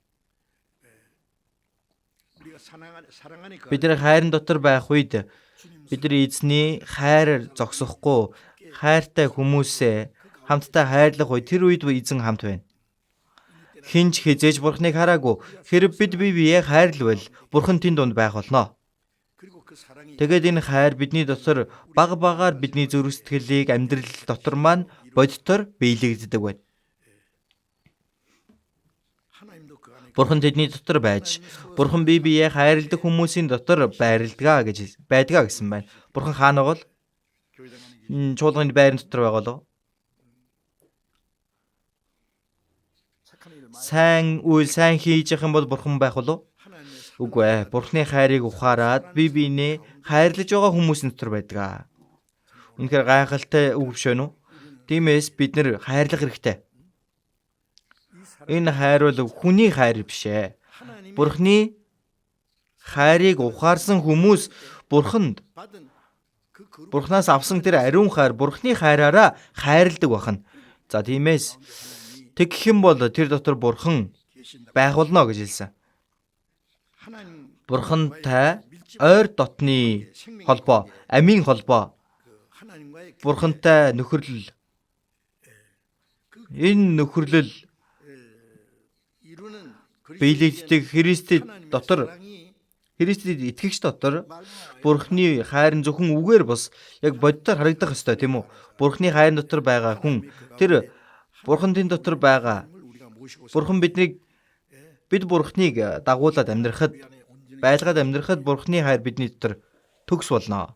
Бид нар хайрын дотор байх үед бид нар эзний хайраар зогсохгүй, хайртай хүмүүсээ хамтдаа хайрлах үед тэр үед эзэн хамт байна. Хэн ч хэзээ ч Бурханыг хараагүй. Хэрэг бид бие биеэ хайрлавал Бурхан тэн дунд байх болно. Тэгээд энэ хайр бидний дотор баг багаар бидний зүрх сэтгэлийг амьдрал дотор маань бодитоор биелэгддэг байна. Бурхан тэдний дотор байж, Бурхан бие биеэ хайрладаг хүмүүсийн дотор байрладгаа гэж байдгаа гэсэн байна. Бурхан хаана бол? Чуулганы байран дотор байгаа болов? Сайн үйл сайн хийж явах юм бол Бурхан байх болов? Үгүй ээ. Бурханы хайрыг ухаарад бие биенээ хайрлаж байгаа хүмүүсийн дотор байдаг. Үнэхээр гайхалтай үг биш үү? Тиймээс бид нэр хайрлах хэрэгтэй. Энэ хайр бол хүний хайр биш ээ. Бурханы хайрыг ухаарсан хүмүүс Бурханд Бурханаас авсан тэр ариун хайр Бурханы хайраараа хайрладаг бахна. За тиймээс тэгэх юм бол тэр дотор Бурхан байх болно гэж хэлсэн. Бурхантай ойр дотны холбоо, амийн холбоо, Бурхантай нөхөрлөл. Энэ нөхөрлөл биелэгддэг Христэд дотор, Христэд итгэгч дотор Бурхны хайр нь зөвхөн үгээр бус яг бодитоор харагдах ёстой, тийм үү? Бурхны хайрын дотор байгаа хүн тэр Бурхан тэн дотор байгаа. Бурхан биднийг бид Бурхныг дагуулад амьдрахад, байлгаад амьдрахад Бурхны хайр бидний дотор төгс болно.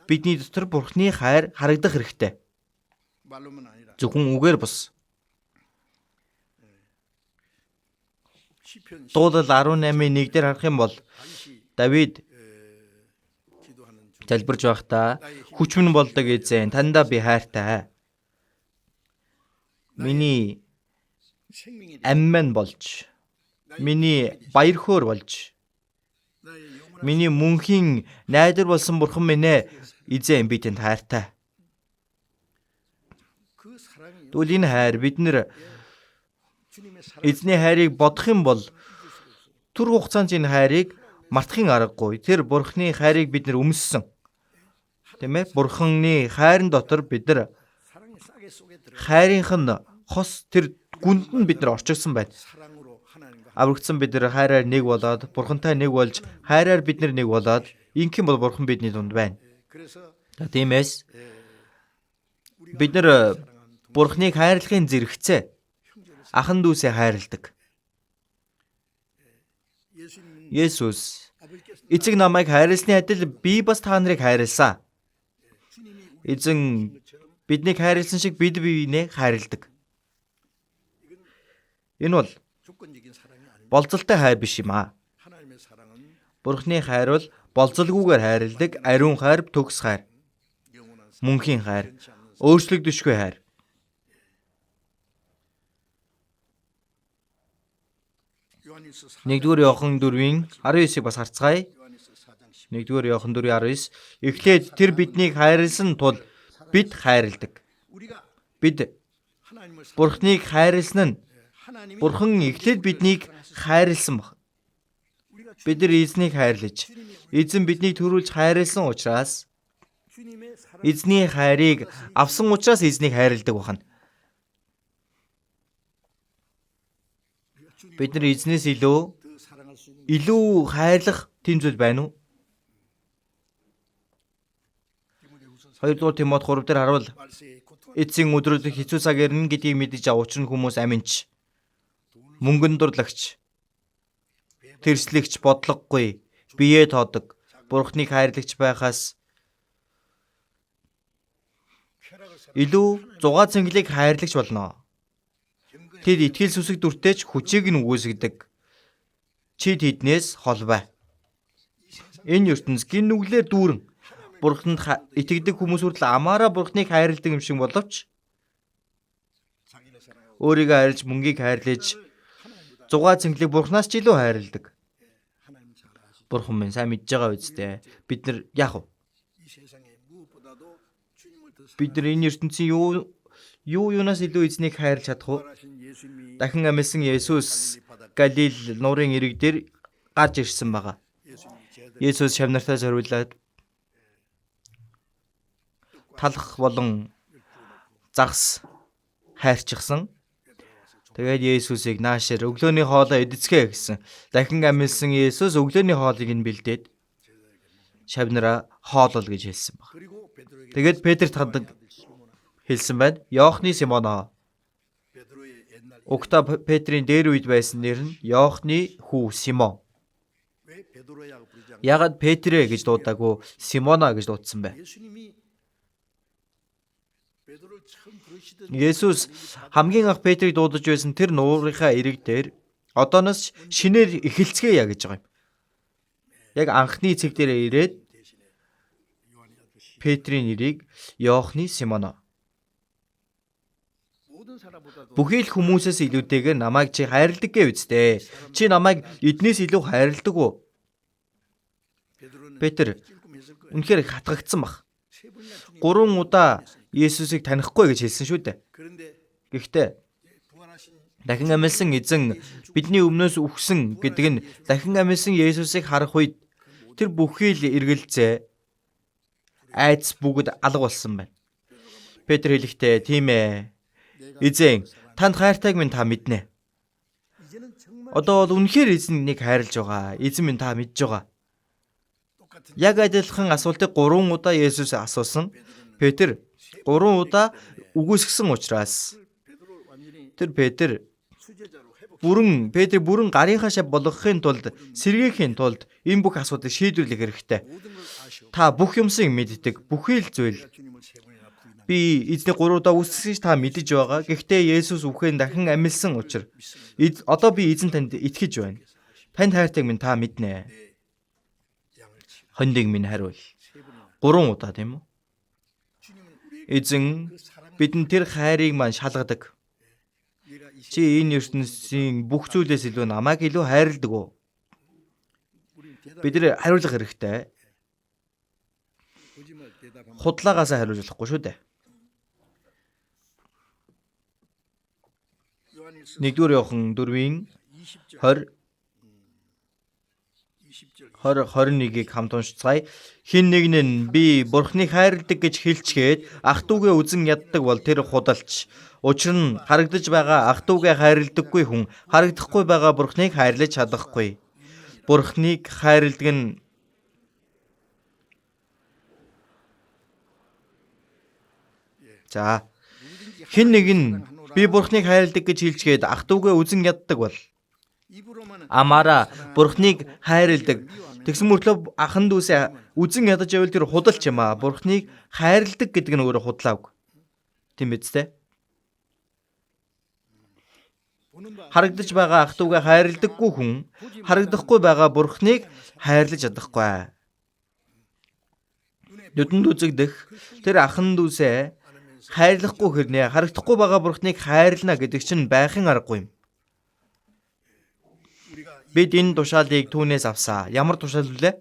Бидний дотор Бурхны хайр харагдах хэрэгтэй. Зөвхөн үгээр бус. Дуулал 18-ийн 1 дээр харах юм бол Давид залбирж байхдаа хүч минь болдог эзэн таньдаа би хайртай. Миний ам минь болж, миний баяр хөөр болж, миний мөнхийн найдар болсон бурхан минь ээ, эзэн би танд хайртай. Тэгвэл энэ хайр бид нэр эзний хайрыг бодох юм бол түр хугацаанд энэ хайрыг мартахын аргагүй. Тэр бурхны хайрыг бид нэр өмссөн. Тийм ээ? Бурханы хайрын дотор бид нар хайрынх нь хос тэр гүнд нь бид нар орчигдсон байна. Аврагдсан бид нар хайраар нэг болоод, бурхантай нэг болж, хайраар бид нар нэг болоод, инх юм бол бурхан бидний дунд байна. Тиймээс бид нар бурхныг хайрлахын зэрэгцээ ахан дүүсээ хайрладаг. Есүс эцэг намайг хайрласны адил би бас та нарыг хайрласан. Эзэн биднийг хайрласан шиг бид биенээ хайрладаг. Энэ бол болзолтой хайр биш юм аа. Бурхны хайр бол болзолгүйгээр хайрладаг, ариун хайр, төгс хайр, мөнхийн хайр, өөрчлөгдөшгүй хайр. 1-р Иохан 4-ийн 19-ыг бас харцгаая. 1-р Иохан 4-ийн 19. Эхлээд тэр биднийг хайрлсан тул бид хайрладаг. Бид Бурхныг хайрлсан нь Бурхан эхлээд биднийг хайрлсан баг. Бид нар эзнийг хайрлаж, эзэн биднийг төрүүлж хайрлсан учраас эзний хайрыг авсан учраас эзнийг хайрладаг байна. Бид нар эзнээс илүү хайрлах тийм зүйл байна уу? 2 дугаар Тимот 3 дээр харуул эцсийн өдрүүд хэцүү цаг ирнэ гэдгийг мэдэж учир нь хүмүүс аминч, мөнгөн дурлагч, тэрслэгч, бодлогогүй, бие тоодог, Бурхныг хайрлагч байхаас илүү зугаа цэнгэлийг хайрлагч болно. Тэд итгэл сүсэг дүртэй ч хүчийг нь үгүйсгэдэг. Чи тэднээс хол бай. Энэ ертөнц гин нүглээр дүүрэн. Бурханд итгэдэг хүмүүс хүртэл амаараа Бурхныг хайрладаг юм шиг боловч өөрийгөө хайрлаж, мөнгийг хайрлаж, зугаа цэнгэлийг Бурхнаас ч илүү хайрладаг. Бурхан минь сайн мэдж байгаа үсттэй. Бид нар яах вэ? Бид нар энэ ертөнцийн юу юунаас илүү эзнийг хайрлаж чадах вэ? Дахин амьсан Есүс Галил нуурын эрэг дээр гарч ирсэн байгаа. Есүс шавнартаа зориулаад талах болон загас хайрчихсан. Тэгээд Есүсийг наашир өглөөний хоолоо эдэцгээ гэсэн. Дахин амьсан Есүс өглөөний хоолыг нь бэлдээд шавнараа хоолол гэж хэлсэн баг. Тэгээд Петрт хандан хэлсэн байна. Иохны Симоноо. Угтаа Петрийн дээр үед байсан нэр нь Иохны хүү Симон. Ягаад Петрэ гэж дуудаагүй Симона гэж дуудсан бэ? Есүс хамгийн анх Петрийг дуудаж байсан тэр нуурынхаа эрэг дээр одооноос шинээр эхэлцгээе гэж байгаа юм. Яг анхны цэг дээр ирээд Петрийн нэрийг Иохны Симоно. Бүхий л хүмүүсээс илүүтэйгээр намайг чи хайрладаг гэв үсттэй. Чи намайг эднээс илүү хайрладаг уу? Петр үнэхээр хатгагдсан баг. 3 удаа Есүсийг танихгүй гэж хэлсэн шүү дээ. Гэхдээ дахин амьсан эзэн бидний өмнөөс үхсэн гэдэг нь дахин амьсан Есүсийг харах үед тэр бүхий л эргэлзээ айдас бүгд алга болсон байна. Петр хэлэхдээ тийм ээ. Эзэн танд хайртайг минь та мэднэ. Одоо бол үнэхээр эзэн нэг хайрлаж байгаа. Эзэн минь та мэдж байгаа. Яг адилхан асуултыг 3 удаа Есүс асуусан. Петр 3 удаа үгүйсгэсэн учраас тэр Петр бүрэн гарынхаа шав болгохын тулд сэргээхийн тулд энэ бүх асуудлыг шийдвэрлэх хэрэгтэй. Та бүх юмсыг мэддэг, бүхий л зүйл. Би эзнийг 3 удаа үсгэсэн та мэдэж байгаа. Гэхдээ Есүс үхэн дахин амилсан учраас одоо би эзэн танд итгэж байна. Танд хайртайг минь та мэднэ. Хондыг минь хариул. 3 удаа тийм үү? Эзэн бидэнд тэр хайрыг маань шалгадаг. Чи энэ ертөнцийн бүх зүйлээс илүү намайг илүү хайрладаг уу? Бид нэр хариулах хэрэгтэй. Худлаагаасаа хариулж болохгүй шүү дээ. 1-р Иохан 4-ийн 20 20-21-ийг хамт уншицгаая. Хин нэг нь би Бурхныг хайрладаг гэж хэлчихэд ах トゥ угээ үзен яддаг бол тэр худалч. Учир нь харагдаж байгаа ах トゥ угээ хайрладаггүй хүн харагдахгүй байгаа Бурхныг хайрлаж чадахгүй. Бурхныг хайрладаг нь за хин нэг нь би Бурхныг хайрладаг гэж хэлчихэд ах トゥ угээ үзен яддаг бол амаараа Бурхныг хайрладаг. Тэгсэн мөртлөө ахан дүүсээ үзен ядаж байвал тэр худалч юм аа. Бурхныг хайрладаг гэдэг нь өөрөө худлааг. Тийм биз дээ? Харагдаж байгаа ах トゥ угээ хайрладаггүй хүн харагдахгүй байгаа Бурхныг хайрлаж чадахгүй. Нүдэнд үзэгдэх тэр ахан дүүсээ хайрлахгүй хэрнээ харагдахгүй байгаа Бурхныг хайрлана гэдэг чинь байхын аргагүй юм. Бид энэ тушаалыг түүнээс авсаа. Ямар тушаал вүлээ?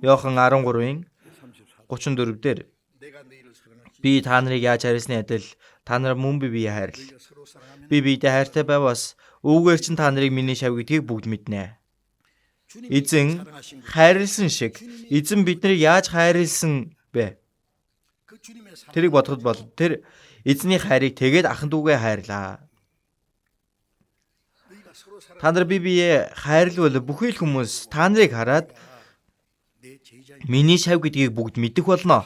Иохан 13-ийн 34 дээр би та нарыг яаж хайрласны адил та нар мөн би бие хайрл. Би биедээ хайртай байвас үүгээр чинь та нарыг миний шав гэдгийг бүгд мэднэ. Эзэн хайрлсан шиг эзэн биднийг яаж хайрлсан бэ? Тэрийг бодоход бол тэр эзний хайрыг тэгээд ахан дүүгээ хайрлаа. Та нар бие биеэ хайрлавал бүхий л хүмүүс та нарыг хараад миний шав гэдгийг бүгд мэдэх болно.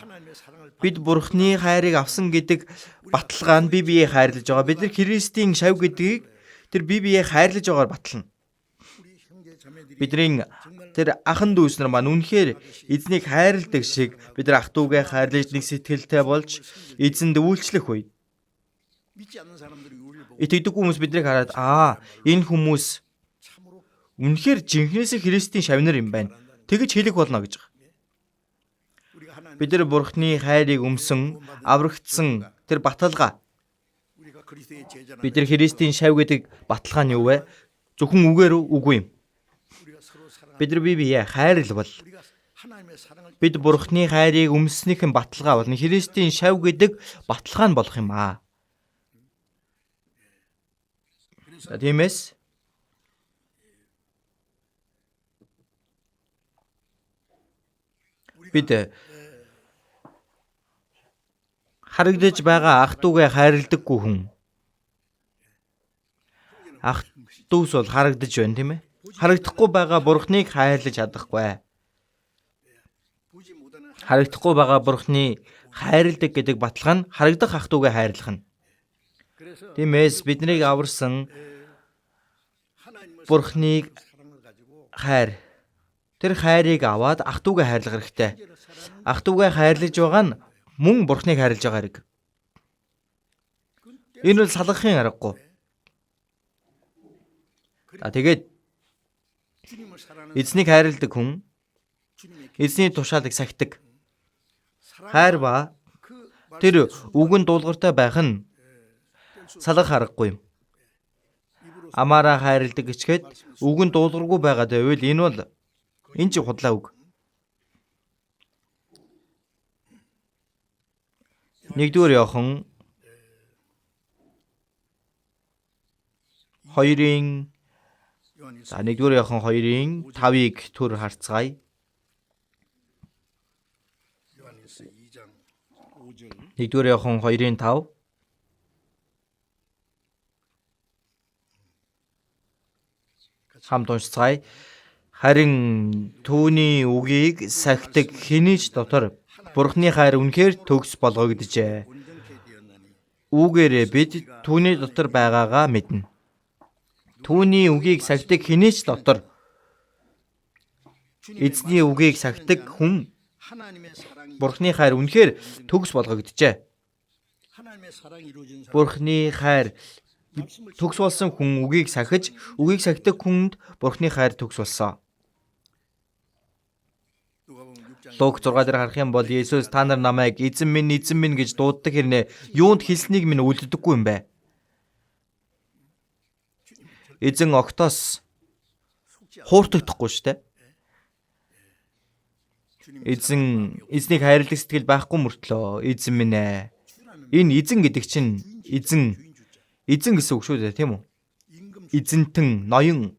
Бид Бурхны хайрыг авсан гэдэг баталгаа нь бие биеэ хайрлаж байгаа. Бид нар Христийн шав гэдгийг тэр бие биеэ хайрлаж байгаагаар батална. Бидний тэр ахан дүүс нар маань үнэхээр эзнийг хайрладаг шиг бид нар ах дүүгээ хайрлаж нэг сэтгэлтэй болж эзэнд үйлчлэх үед итгэдэггүй хүмүүс биднийг хараад энэ хүмүүс үнэхээр жинхнээсээ Христийн шавнар юм байна. Тэгэж хэлэх болно гэж байгаа. Бид нар Бурхны хайрыг өмсөн, аврагдсан тэр баталгаа. Бид нар Христийн шав гэдэг баталгаа нь юу вэ? Зөвхөн үгээр үгүй юм. Бид нар бие биеэ хайрлавал бид Бурхны хайрыг өмснийхэн баталгаа болно. Христийн шав гэдэг баталгаа нь болох юм аа. Тиймээс бид харагдаж байгаа ах дүүгээ хайрладаггүй хүн. Ах дүүс бол харагдаж байна, тийм ээ? Харагдахгүй байгаа Бурхныг хайрлаж чадахгүй. Харагдахгүй байгаа Бурхны хайрладаг гэдэг баталгаа нь харагдах ах дүүгээ хайрлах нь. Тиймээс биднийг аварсан Бурхныг хайр. Тэр хайрыг аваад ах дүүгээ хайрлах хэрэгтэй. Ах дүүгээ хайрлаж байгаа нь мөн Бурхныг хайрлаж байгаа хэрэг. Энэ бол салгахын аргагүй. За тэгээд эзнийг хайрладаг хүн эзний тушаалыг сахидаг. Хайр ба тэр үгэн дуулууртай байх нь салгах аргагүй юм. Амаараа хайрладаг гэчихэд үгэн дуулуургүй байгаад байвал энэ бол энэ ч худлаа үг. 1-р Иохан 2-ын за 1-р Иохан 2-ын 5-ыг төр харцгаая. 1-р Иохан 2-ын 5. Хамт уншицгаая. Харин түүний үгийг сахидаг хэний ч дотор Бурхны хайр үнэхээр төгс болгогджээ. Үүгээрээ бид түүний дотор байгаагаа мэднэ. Түүний үгийг сахидаг хэний ч дотор эзний үгийг сахидаг хүн Бурхны хайр үнэхээр төгс болгогджээ. Бурхны хайр төгс болсон хүн үгийг сахиж, үгийг сахидаг хүнд Бурхны хайр төгс болсон. Лук 6 дээр харах юм бол Есүс та нар намайг эзэн минь, эзэн минь гэж дууддаг хэрнээ юунд хэлснийг минь үлддэггүй юм бэ? Эзэн октоос хууртагдахгүй шүү дээ. Эзэн эзнийг хайрлах сэтгэл байхгүй мөртлөө эзэн минь ээ. Энэ эзэн гэдэг чинь эзэн эзэн гэсэн үг шүү дээ, тийм үү? Эзэнтэн, ноён.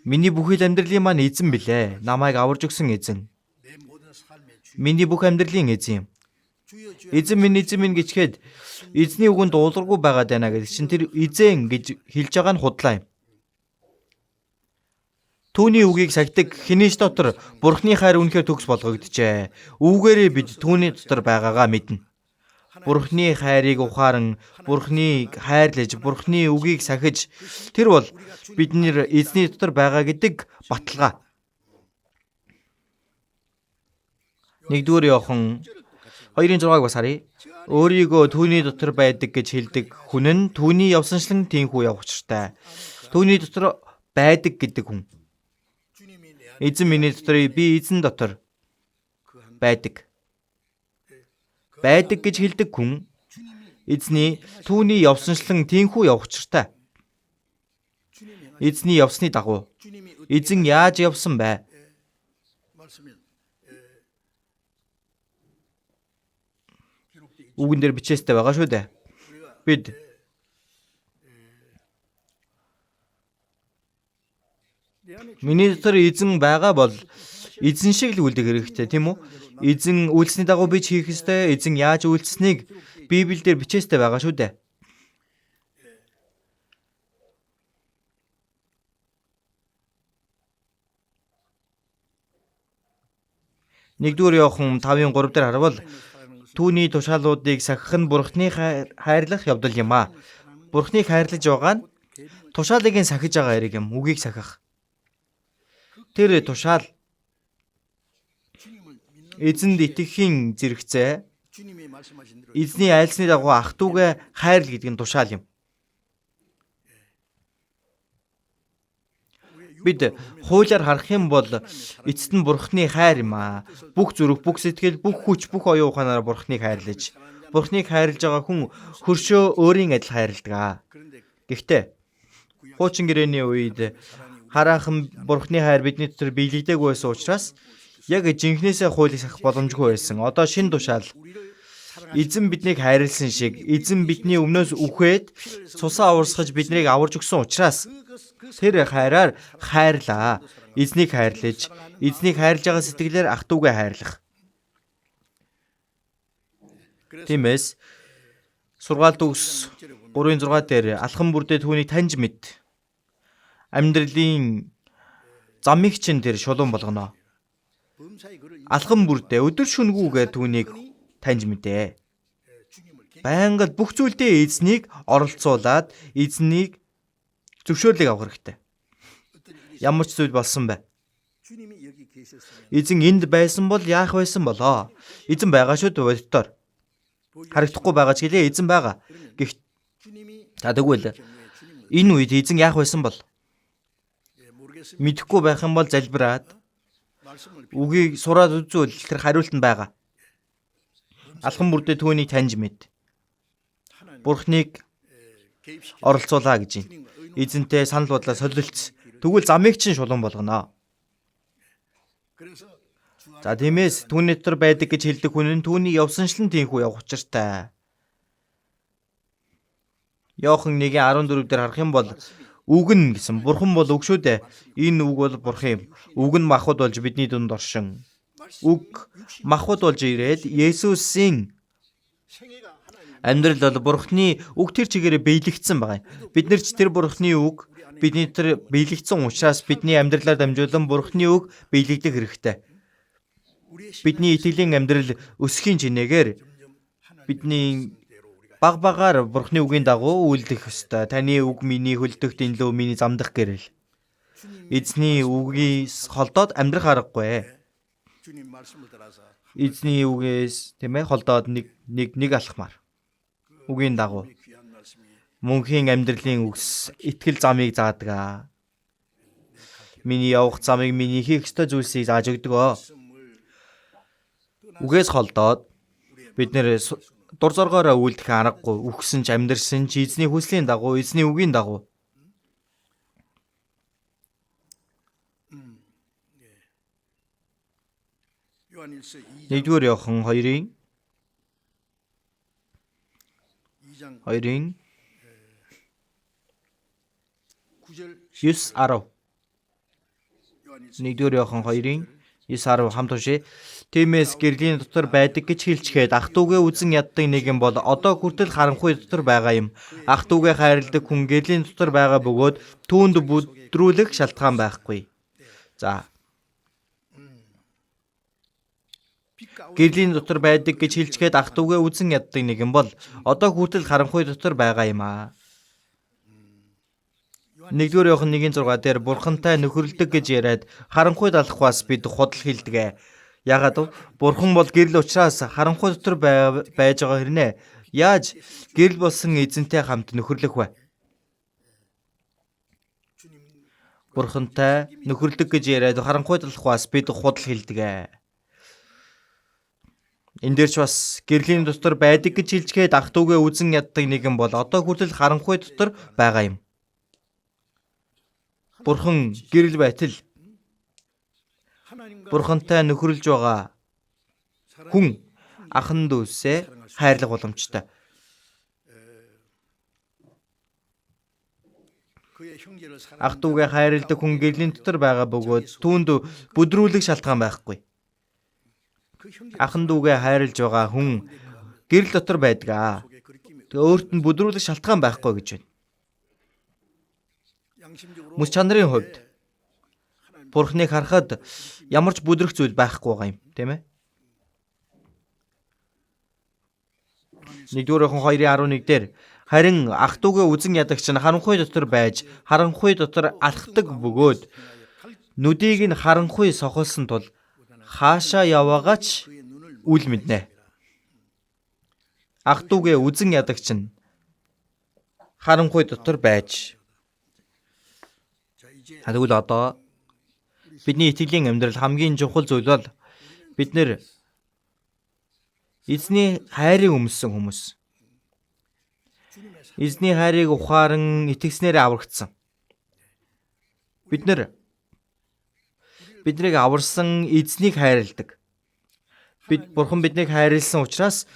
Миний бүхэл амьдралын маань эзэн билээ. Намайг аварж өгсөн эзэн. Миний бүх амьдралын эзэн юм. Эзэн минь, эзэн минь гэчихэд эзний үгэнд дуулуургүй байгаад байна гэдэг чинь тэр эзэн гэж хэлж байгаа нь худлаа юм. Түүний үгийг сахидаг хэний ч дотор Бурхны хайр үнэхээр төгс болгогджээ. Үүгээрээ бид түүний дотор байгаагаа мэднэ. Бурхны хайрыг ухааран, Бурхныг хайрлаж, Бурхны үгийг сахиж тэр бол бидний эзний дотор байгаа гэдэг баталгаа. 1-р Иохан 2-6-ыг бас харъя. Өөрийгөө түүний дотор байдаг гэж хэлдэг хүн нь түүний явсанчлан тийхүү явах учиртай. Түүний дотор байдаг гэдэг хүн. Эзэн миний дотор, би эзэн дотор байдаг. Байдаг гэж хэлдэг хүн эзний түүний явсанчлан тийхүү явах учиртай. Эзний явсны дагуу. Эзэн яаж явсан бэ? Үгэн дээр бичээстэй байгаа шүү дээ. Бид Миний дотор эзэн байгаа бол эзэн шиг л үлдэх хэрэгтэй, тийм үү? Эзэн үйлсний дагуу би ч хийх ёстой. Эзэн яаж үйлснийг Библиэлд бичээстэй байгаа шүү дээ. Нэгдүгээр Иохан 5-ын 3 дээр харвал түүний тушаалуудыг сахих нь Бурхны хайрлах явдал юм аа. Бурхныг хайрлаж байгаа нь тушаалыг нь сахиж байгаа хэрэг юм. Үгийг сахих. Тэр тушаал эзэнд итгэхийн зэрэгцээ эзний айлсны дагуу ах дүүгээ хайрл гэдэг нь тушаал юм. Бид хуулиар харах юм бол эцэст нь Бурхны хайр юм аа. Бүх зүрх, бүх сэтгэл, бүх хүч, бүх оюун ухаанаар Бурхныг хайрлаж. Бурхныг хайрлаж байгаа хүн хөршөө өөрийн адил хайрладаг аа. Гэхдээ хуучин гэрээний үед хараахан Бурхны хайр бидний дотор биелэгдээгүй байсан учраас яг жинхнээсээ хуулийг сахих боломжгүй байсан. Одоо шинэ тушаал эзэн биднийг хайрлсан шиг эзэн бидний өмнөөс үхээд цусаа аварсгаж биднийг аварж өгсөн учраас тэр хайраар хайрлаа. Эзнийг хайрлаж, эзнийг хайрлаж байгаа сэтгэлээр ах дүүгээ хайрлах. Тиймээс сургаалт үгс 3-6 дээр алхам бүрдээ түүнийг таньж мэд. Амьдралын замыг чинь тэр шулуун болгоно. Алхам бүрдээ өдөр шөнөгүйгээр түүнийг таньж мэдээ. Байнга л бүх зүйлдээ эзнийг оролцуулаад эзнийг зөвшөөрлийг авах хэрэгтэй. Ямар ч зүйл болсон бай. Эзэн энд байсан бол яах байсан болоо? Эзэн байгаа шүү дээ боддоор. Харагдахгүй байгаа ч гэлээ эзэн байгаа. Гэхдээ та тэгвэл энэ үед эзэн яах байсан бол? Мэдэхгүй байх юм бол залбираад үгийг сураад үзвэл тэр хариулт нь байгаа. Алхам бүрдээ түүнийг таньж мэд. Бурхныг оролцуулаа гэж байна. Эзэнтэй санал бодлоо солилцс. Тэгвэл замыг чинь шулуун болгоно. За тиймээс түүний дотор байдаг гэж хэлдэг хүн нь түүний явсанчлан тийхүү явах учиртай. Иохан 1:14 дээр харах юм бол үг нь гэсэн бурхан бол үг шүү дээ. Энэ үг бол бурхан юм. Үг нь махбод болж бидний дунд оршин. Үг махбод болж ирээд Есүсийн амьдрал бол бурхны үг тэр чигээрээ биелэгдсэн байгаа юм. Бид нар ч тэр бурхны үг бидний тэр биелэгдсэн учраас бидний амьдралаар дамжуулан бурхны үг биелэгдэх хэрэгтэй. Бидний итгэлийн амьдрал өсөхийн чинээгээр бидний баг багаар бурхны үгийн дагуу үйлдэх ёстой. Таны үг миний хөлдөгт энлөө миний замдах гэрэл. Эзний үгээс холдоод амьдрах аргагүй. Эзний үгээс тийм холдоод нэг алхмаар. Үгийн дагуу мөнхийн амьдралын үгс итгэл замыг заадаг. Миний явах замыг миний хийх ёстой зүйлсийг зааж өгдөг. Үгээс холдоод бид нэр дур зоргоороо үйлдэх аргагүй. Үхсэн ч амьдрсан ч эзний хүслийн дагуу, эзний үгийн дагуу. Нэгдүгээр Иохан 2-ын 2-ын 9-10. Нэгдүгээр Иохан 2-ын 9-10 хамт уншъя. Тиймээс гэрлийн дотор байдаг гэж хэлчихэд ах дүүгээ үзэн яддаг нэгэн бол одоо хүртэл харанхуй дотор байгаа юм. Ах дүүгээ хайрладаг хүн гэрлийн дотор байгаа бөгөөд түүнд бүдрүүлэх шалтгаан байхгүй. За. Гэрлийн дотор байдаг гэж хэлчихэд ах дүүгээ үзэн яддаг нэгэн бол одоо хүртэл харанхуй дотор байгаа юм аа. Нэгдүгээр Иохан 1-6 дээр бурхантай нөхөрлөдөг гэж яриад харанхуйд алхахаас бид худал хэлдэг. Яагаад вэ? Бурхан бол гэрэл учраас харанхуй дотор байж байгаа хэрнээ. Яаж гэрэл болсон эзэнтэй хамт нөхөрлөх вэ? Бурхантай нөхөрлөдөг гэж яриад харанхуйд алхахаас бид худал хэлдэг. Энэ дээр ч бас гэрлийн дотор байдаг гэж хэлчихэд ах дүүгээ үзэн яддаг нэгэн бол одоо хүртэл харанхуй дотор байгаа юм. Бурхан гэрэл байтал Бурхантай нөхөрлөж байгаа хүн ахан дүүсээ хайрлах боломжтой. Ах дүүгээ хайрладаг хүн гэрлийн дотор байгаа бөгөөд түүнд бүдрүүлэх шалтгаан байхгүй. Ахан дүүгээ хайрлаж байгаа хүн гэрэл дотор байдаг аа. Тэгээ өөрт нь бүдрүүлэх шалтгаан байхгүй гэж байна. Мэс чанарын хувьд Бурхныг харахад ямар ч бүдрэх зүйл байхгүй байгаа юм, тийм ээ? 1-р Иохан 2:11 дээр харин ах дүүгээ үзен ядагч нь харанхуй дотор байж харанхуй дотор алхдаг бөгөөд нүдийг нь харанхуй сохолсон тул хаашаа яваагаач үл мэднэ. Ах дүүгээ үзен ядагч нь харанхуй дотор байж. Тэгвэл одоо бидний итгэлийн амьдрал хамгийн чухал зүйл бол бид нэр эзний хайрыг өмссөн хүмүүс. Эзний хайрыг ухаан итгэснээр аврагдсан. Бид нэр биднийг аварсан эзнийг хайрладаг. Бид Бурхан биднийг хайрлсан учраас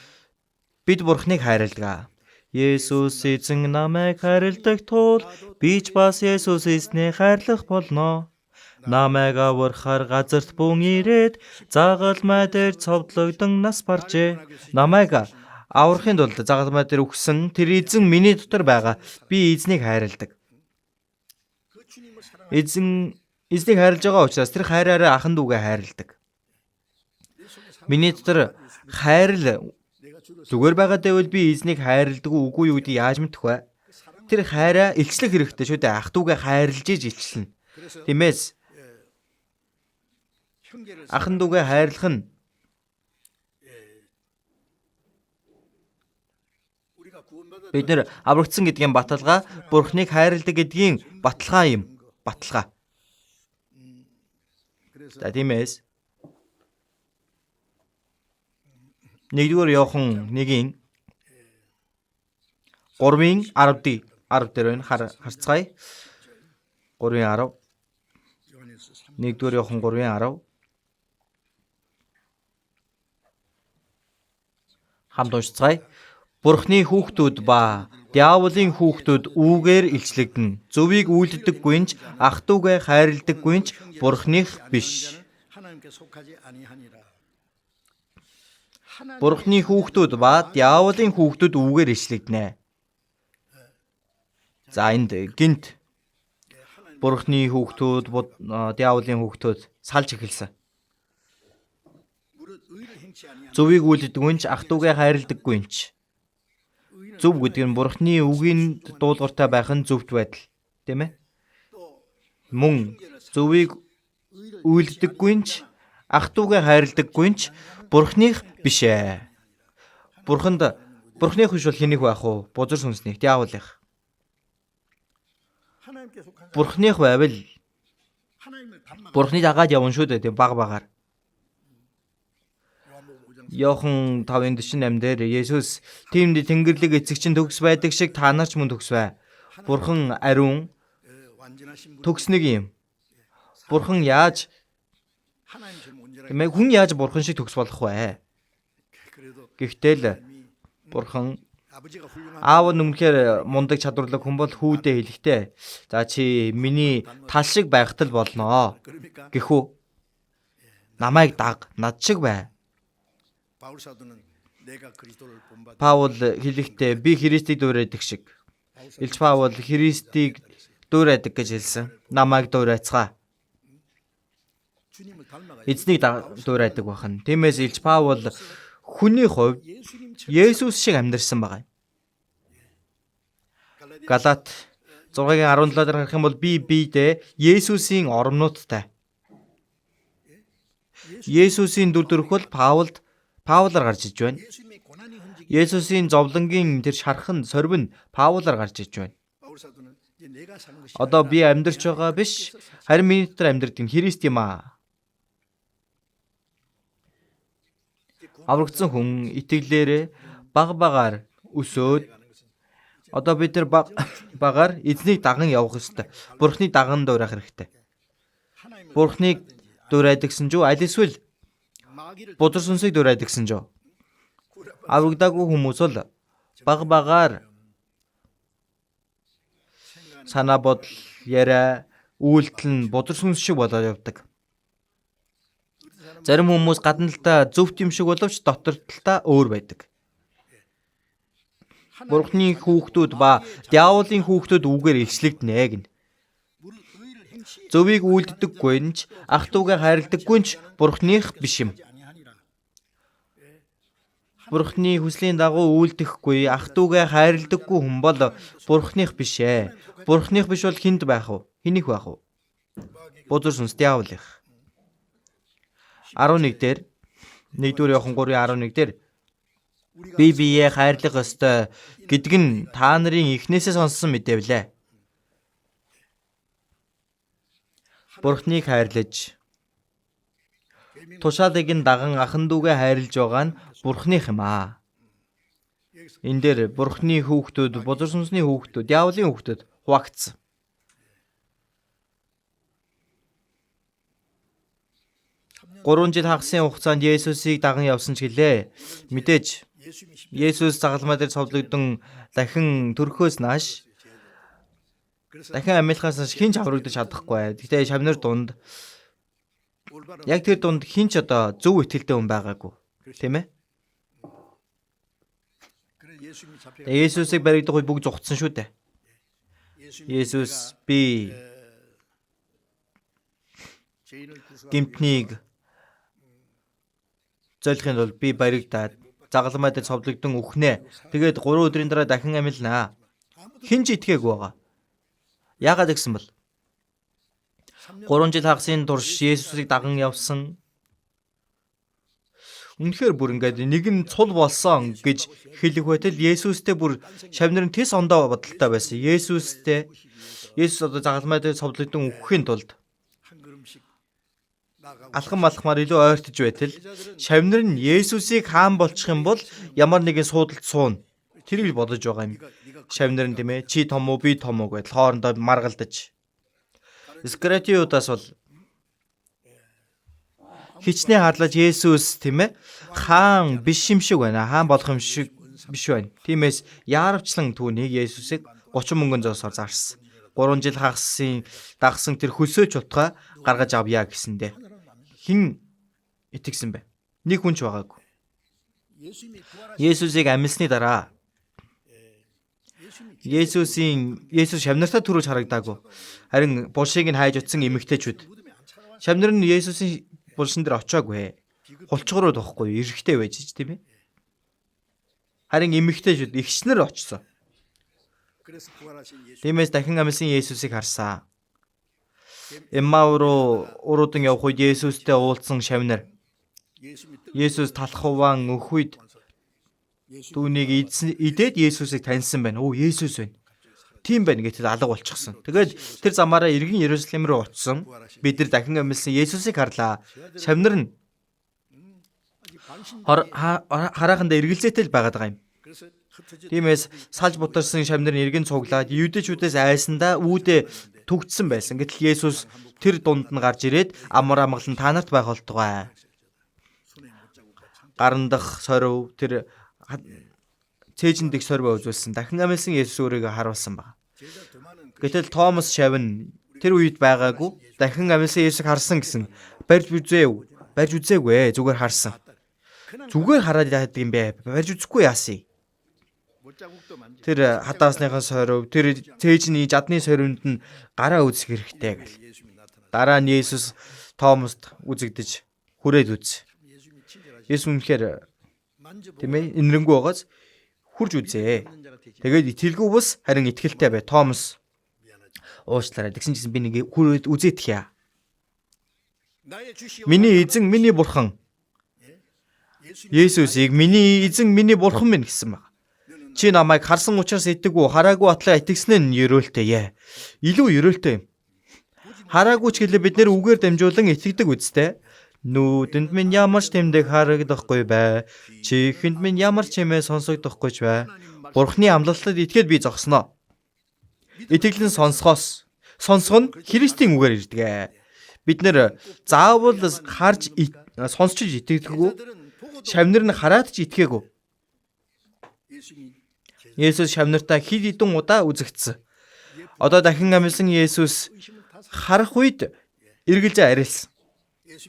бид Бурханыг хайрладаг. Есүс эзэн намайг хайрладаг тул би ч бас Есүс эзнийг хайрлах болно. Намайг аврахаар газарт бүүн ирээд загалмай дээр цовдлогдон нас баржээ. Намайг аврахын тулд загалмай дээр үхсэн тэр эзэн миний дотор байгаа. Би эзнийг хайрладаг. Эзэн эзнийг хайрлаж байгаа учраас тэр хайраараа ахан дүүгээ хайрладаг. Миний дотор хайрл зүгээр байгаа гэвэл би эзнийг хайрладаг үгүй юу гэдгийг яаж мэдэх вэ? Тэр хайраа илчлэх хэрэгтэй шүү дээ. Ах дүүгээ хайрлаж иж илчлэнэ. Тиймээс ахан дүүгээ хайрлах нь бид нэр аврагдсан гэдгийн баталгаа, Бурхныг хайрладаг гэдгийн баталгаа юм. Баталгаа. За тиймээс 1-р Иохан 1-ийн 3-ын 10 10 дээр байна. Харцгаая. 3-ын 10. 1-р Иохан 3-ын 10. Хамт уншицгаая. Бурхны хүүхдүүд ба диаволын хүүхдүүд үүгээр илчлэгдэнэ. Зөвийг үйлддэггүй нь ч ах дүүгээ хайрладаггүй нь ч Бурхных биш. Бурхны хүүхдүүд ба диаволын хүүхдүүд үүгээр илчлэгдэнэ. За энд гинт Бурхны хүүхдүүд, диаволын хүүхдүүд салж эхэлсэн. Зөвийг үйлддэггүй нь ч ах дүүгээ хайрладаггүй нь ч. Зөв гэдэг нь Бурхны үгийн дуулууртай байх нь зөвхт байдал, тийм ээ? Мөн зөвийг үйлддэггүй нь ч ах дүүгээ хайрладаггүй нь ч Бурхных биш ээ. Бурханд Бурхных биш бол хэнийх байх вэ? Бузар сүнснийх, диаволынх. Бурхных байвал Бурхны дагаад явна шүү дээ, тийм баг багаар. Иохан 5:48 дээр Есүс тиймд Тэнгэрлэг эцэг чинь төгс байдаг шиг та нар ч мөн төгс бай. Бурхан ариун төгс нэг юм. Бурхан яаж хүн яаж бурхан шиг төгс болох вэ? Гэхдээ л бурхан аав нь үнэхээр мундаг чадварлаг хүн бол хүүдээ хэлэхдээ за чи миний тал шиг байхтал болноо гэхүү. Намайг даг, над шиг бай. Паул хэлэхдээ би Христийг дуурайдаг шиг. Элч Паул Христийг дуурайдаг гэж хэлсэн. Намайг дуурайцгаа. Эзнийг дуурайдаг бахан. Тиймээс Элч Паул хүний хувьд Есүс шиг амьдарсан байгаа юм. Галат 6-гийн 17 дээр харах юм бол би биедээ Есүсийн оромнуудтай. Есүсийн дүр төрх бол Паулаар гарч иж байна. Есүсийн зовлонгийн тэр шархан сорвь нь Паулаар гарч иж байна. Одоо би амьдарч байгаа биш, харин миний дотор амьдардаг нь Христ юм аа. Аврагдсан хүн итгэлээрээ баг багаар өсөөд одоо бид нар баг багаар эзнийг даган явах ёстой. Бурхныг даган дуурайх хэрэгтэй. Бурхныг дуурайдагсан ч үү аль эсвэл бузар сүнсийг дуурайдагсан ч үү. Аврагдаагүй хүмүүс бол баг багаар Санаа бодол, яриа, үйлдэл нь бузар сүнс шиг болоод явдаг. Зарим хүмүүс гадна талдаа зөвхт юм шиг боловч дотор талдаа өөр байдаг. Бурхны хүүхдүүд ба диаволын хүүхдүүд үүгээр илчлэгдэнэ гэнэ. Зөвийг үйлддэггүй нь ч ах дүүгээ хайрладаггүй нь ч Бурхных биш юм. Бурхны хүслийн дагуу үйлдэхгүй, ах дүүгээ хайрладаггүй хүн бол Бурхных биш ээ. Бурхных биш бол хүнд байх вэ? Хэнийх байх вэ? Бузар сүнс диаволынх. 11 дээр 1-р Иохан 3:11 дээр би биеэ хайрлах ёстой гэдэг нь та нарын эхнээсээ сонссон мэдээвлээ. Бурхныг хайрлаж тушаалыг нь даган ахан дүүгээ хайрлаж байгаа нь Бурхных юм аа. Энэ дээр Бурхны хүүхдүүд, бузар сүнсний хүүхдүүд, диаволын хүүхдүүд хуваагдсан. 3 жил хагасын хугацаанд Есүсийг даган явсан ч гэлээ. Мэдээж Есүс загалмай дээр цовдлогдсон дахин төрхөөс нааш дахин амьлахаас нааш хэн ч аврагдаж чадахгүй. Гэхдээ шавнар дунд яг тэр дунд хэн ч одоо зөв итгэлтэй хүн байгаагүй. Тийм ээ? Есүсийг баригдах үед бүгд зугтсан шүү дээ. Есүс би гэмтнийг золихын тулд би баригдаад загалмай дээр цовдлогдсон үхнэ. Тэгээд 3 өдрийн дараа дахин амилнаа. Хэн ч итгээгүй байгаа. Яагаад гэсэн бол 3 жил хагасын турш Есүсийг даган явсан. Үнэхээр бүр ингээд нэг нь цул болсон гэж хэлэх байтал Есүстэй бүр шавнар нь тэс ондоо бодолтой байсан. Есүстэй Есүс одоо загалмай дээр цовдлогдсон үхэхийн тулд алхам алхмаар илүү ойртож байтал шавнар нь Есүсийг хаан болчих юм бол ямар нэгэн суудалд сууна. Тэрийг л бодож байгаа юм. Шавнар нь тийм ээ чи том уу би том уу гэдэл хоорондоо маргалдаж. Искариотиудаас бол хичнээн харлаж Есүс тийм ээ хаан биш юм шиг байна. Хаан болох юм шиг биш байна. Тиймээс яаравчлан түүнийг Есүсийг 30 мөнгөн зоосоор зарсан. 3 жил хагасын дагсан тэр хөлсөө чутгаа гаргаж авъя гэсэндээ хэн итгэсэн бэ? Нэг хүн ч байгаагүй. Есүсийг амьсны дараа Есүс шавнартаа түрүүж харагдаагүй. Харин булшийг нь хайж очсон эмэгтэйчүүд. Шавнар нь Есүсийн булшин дээр очиагүй. Хулчгурууд байхгүй, эрэгтэй байж ч тийм ээ. Харин эмэгтэйчүүд эгчнэр очсон. Тиймээс дахин амьсан Есүсийг харсан. Эммау руу уруудан явх үед Есүстэй уулзсан шавнар. Есүс талх хуваан өгөх үед түүнийг идээд Есүсийг таньсан байна. Өө Есүс байна. Тийм байна гэтэл алга болчихсон. Тэгээд тэр замаараа эргэн Иерусалим руу очсон. Бид нар дахин амьсан Есүсийг харлаа. Шавнар нь хараахандаа эргэлзээтэй л байгаад байгаа юм. Тиймээс салж бутарсан шавнар нь эргэн цуглаад юудэчүүдээс айсандаа үүдээ түгдсэн байсан. Гэтэл Есүс тэр дунд нь гарч ирээд амар амгалан та нарт байх болтугай. Гаран дах сорив тэр цээжин дэх сорив үзүүлсэн. Дахин амьсан Есүс өөрийгөө харуулсан баг. Гэтэл Томас шавн тэр үед байгаагүй. Дахин амьсан Есүсийг харсан гэсэн. Барьж үзээв. Барьж үзээгүй. Зүгээр харсан. Зүгээр хараад яадаг юм бэ? Барьж үзэхгүй яасан юм? Тэр хадааслынхаа сорив, тэр цээжний жадны соривнд нь гараа үзэх хэрэгтэй гэл. Дараа нь Есүс Томаст үзэгдэж хүрээд үз. Есүс үнэхээр тийм ээ энэрэнгүй байгаас хурж үзээ. Тэгээд итгэлгүй бус харин итгэлтэй бай. Томас уучлаарай. Тэгсэн чинь би нэг хүрээд үзээдэх яа. Миний эзэн, миний бурхан. Есүсийг миний эзэн, миний бурхан минь гэсэн баг. Чи намайг харсан учраас итгэв, хараагүй атлаа итгэсэн нь ерөөлтэй ээ. Илүү ерөөлтэй юм. Хараагүй ч гэлээ бид нэр үгээр дамжуулан итгэдэг үсттэй. Нүдэнд минь ямар ч тэмдэг харагдахгүй бай. Чихэнд минь ямар ч чимээ сонсогдохгүй ч бай. Бурхны амлалтад итгээд би зогсноо. Итгэл нь сонсгоос. Сонсгоо нь Христийн үгээр ирдэг. Бид нэр заавал харж сонсч итгэдэггүй. Шавнар нь хараад ч итгээгүй. Есүс шавнартаа хэд хэдэн удаа үзэгдсэн. Одоо дахин амьсан Есүс харах үед эргэлзээ арилсан.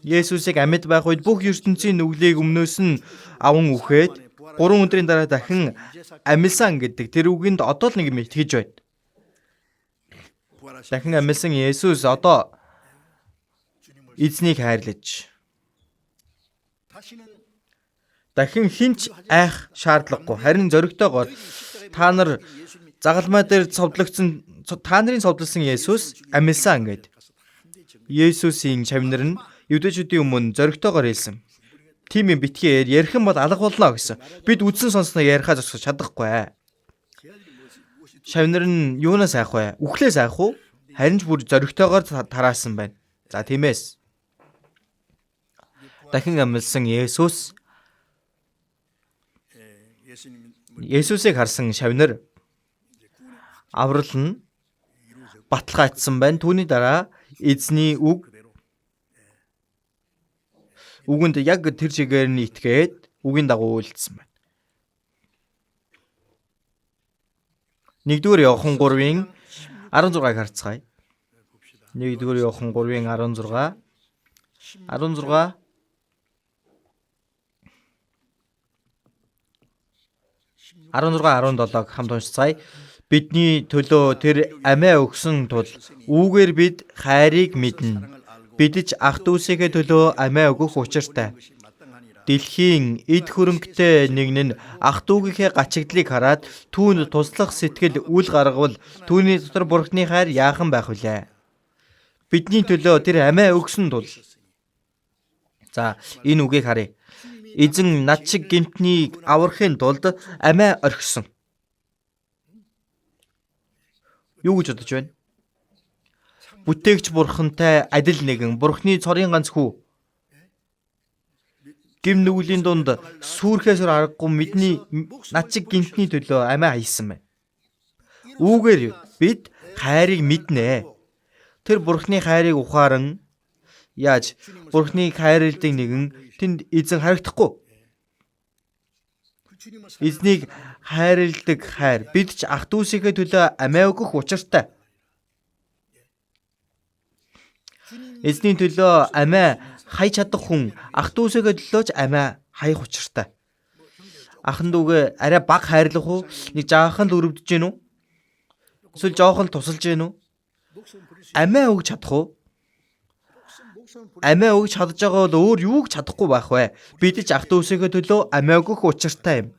Есүсийг амьд байх үед бүх ертөнцийн нүглийг өмнөөс нь аван үхээд 3 өдрийн дараа дахин амьсан гэдэг тэр үгэнд одоо л нэг юм итгэж байна. Дахин амьсан Есүс одоо эзнийг хайрлаж дахин хинч айх шаардлагагүй. Харин зоригтойгоор та нар загалмай дээр цовдлогдсон та нарын цовдлсон Есүс амьсан гэд. Есүсийн шавнар нь евдээчүүдийн өмнө зоригтойгоор хэлсэн. Тийм юм битгий ярих юм бол алга болно гэсэн. Бид үзсэн сонсноо яриахаа зогсож чадахгүй. Шавнар нь юунаас айх вэ? Үхлээс айх уу? Харин ч бүр зоригтойгоор тараасан байна. За тиймээс дахин амьлсан Есүс Есүсийг харсан шавнар аврал нь баталгаажсан байна. Түүний дараа эзний үг үгэнд яг тэр чигээр нь итгээд үгийн дагуу үйлдсэн байна. 1-р Иохан 3-ын 16-ыг харцгаая. 1-р Иохан 3-ын 16 16 17-г хамт уншицгаая. Бидний төлөө тэр амиа өгсөн тул үүгээр бид хайрыг мэднэ. Бид ч ах дүүсийнхээ төлөө амиа өгөх учиртай. Дэлхийн эд хөрөнгөтэй нэг нь ах дүүгийнхээ гачигдлыг хараад түүнд туслах сэтгэл үл гаргавал түүний дотор Бурхны хайр яахан байх вүлээ. Бидний төлөө тэр амиа өгсөн тул. За энэ үгийг харъя. Эзэн над шиг гэмтнийг аврахын тулд амиа орхисон. Юу гэж бодож байна? Бүтээгч Бурхантай адил нэгэн Бурхны цорын ганц хүү. Гим нүглийн дунд сүрхээс аргагүй мэдний над шиг гэмтний төлөө амиа хайсан байна. Үүгээр бид хайрыг мэднэ. Тэр Бурхны хайрыг ухааран яаж Бурхныг хайрладаг нэгэн тэнд эзэн харагдахгүй. Эзнийг хайрладаг хайр бид ч ах дүүсийнхээ төлөө амиа өгөх учиртай. Эзний төлөө амиа хайж чадах хүн ах дүүсийнхээ төлөө ч амиа хаях учиртай. Ахан дүүгээ арай бага хайрлах уу? Нэг жаахан л өрөвдөж гин үү? Эсвэл жоохон тусалж гин үү? Амиа өгч чадах уу? Амиа өгч чадж байгаа бол өөр юуг чадахгүй байх вэ? Бид ч ах дүүсийнхээ төлөө амиа өгөх учиртай юм.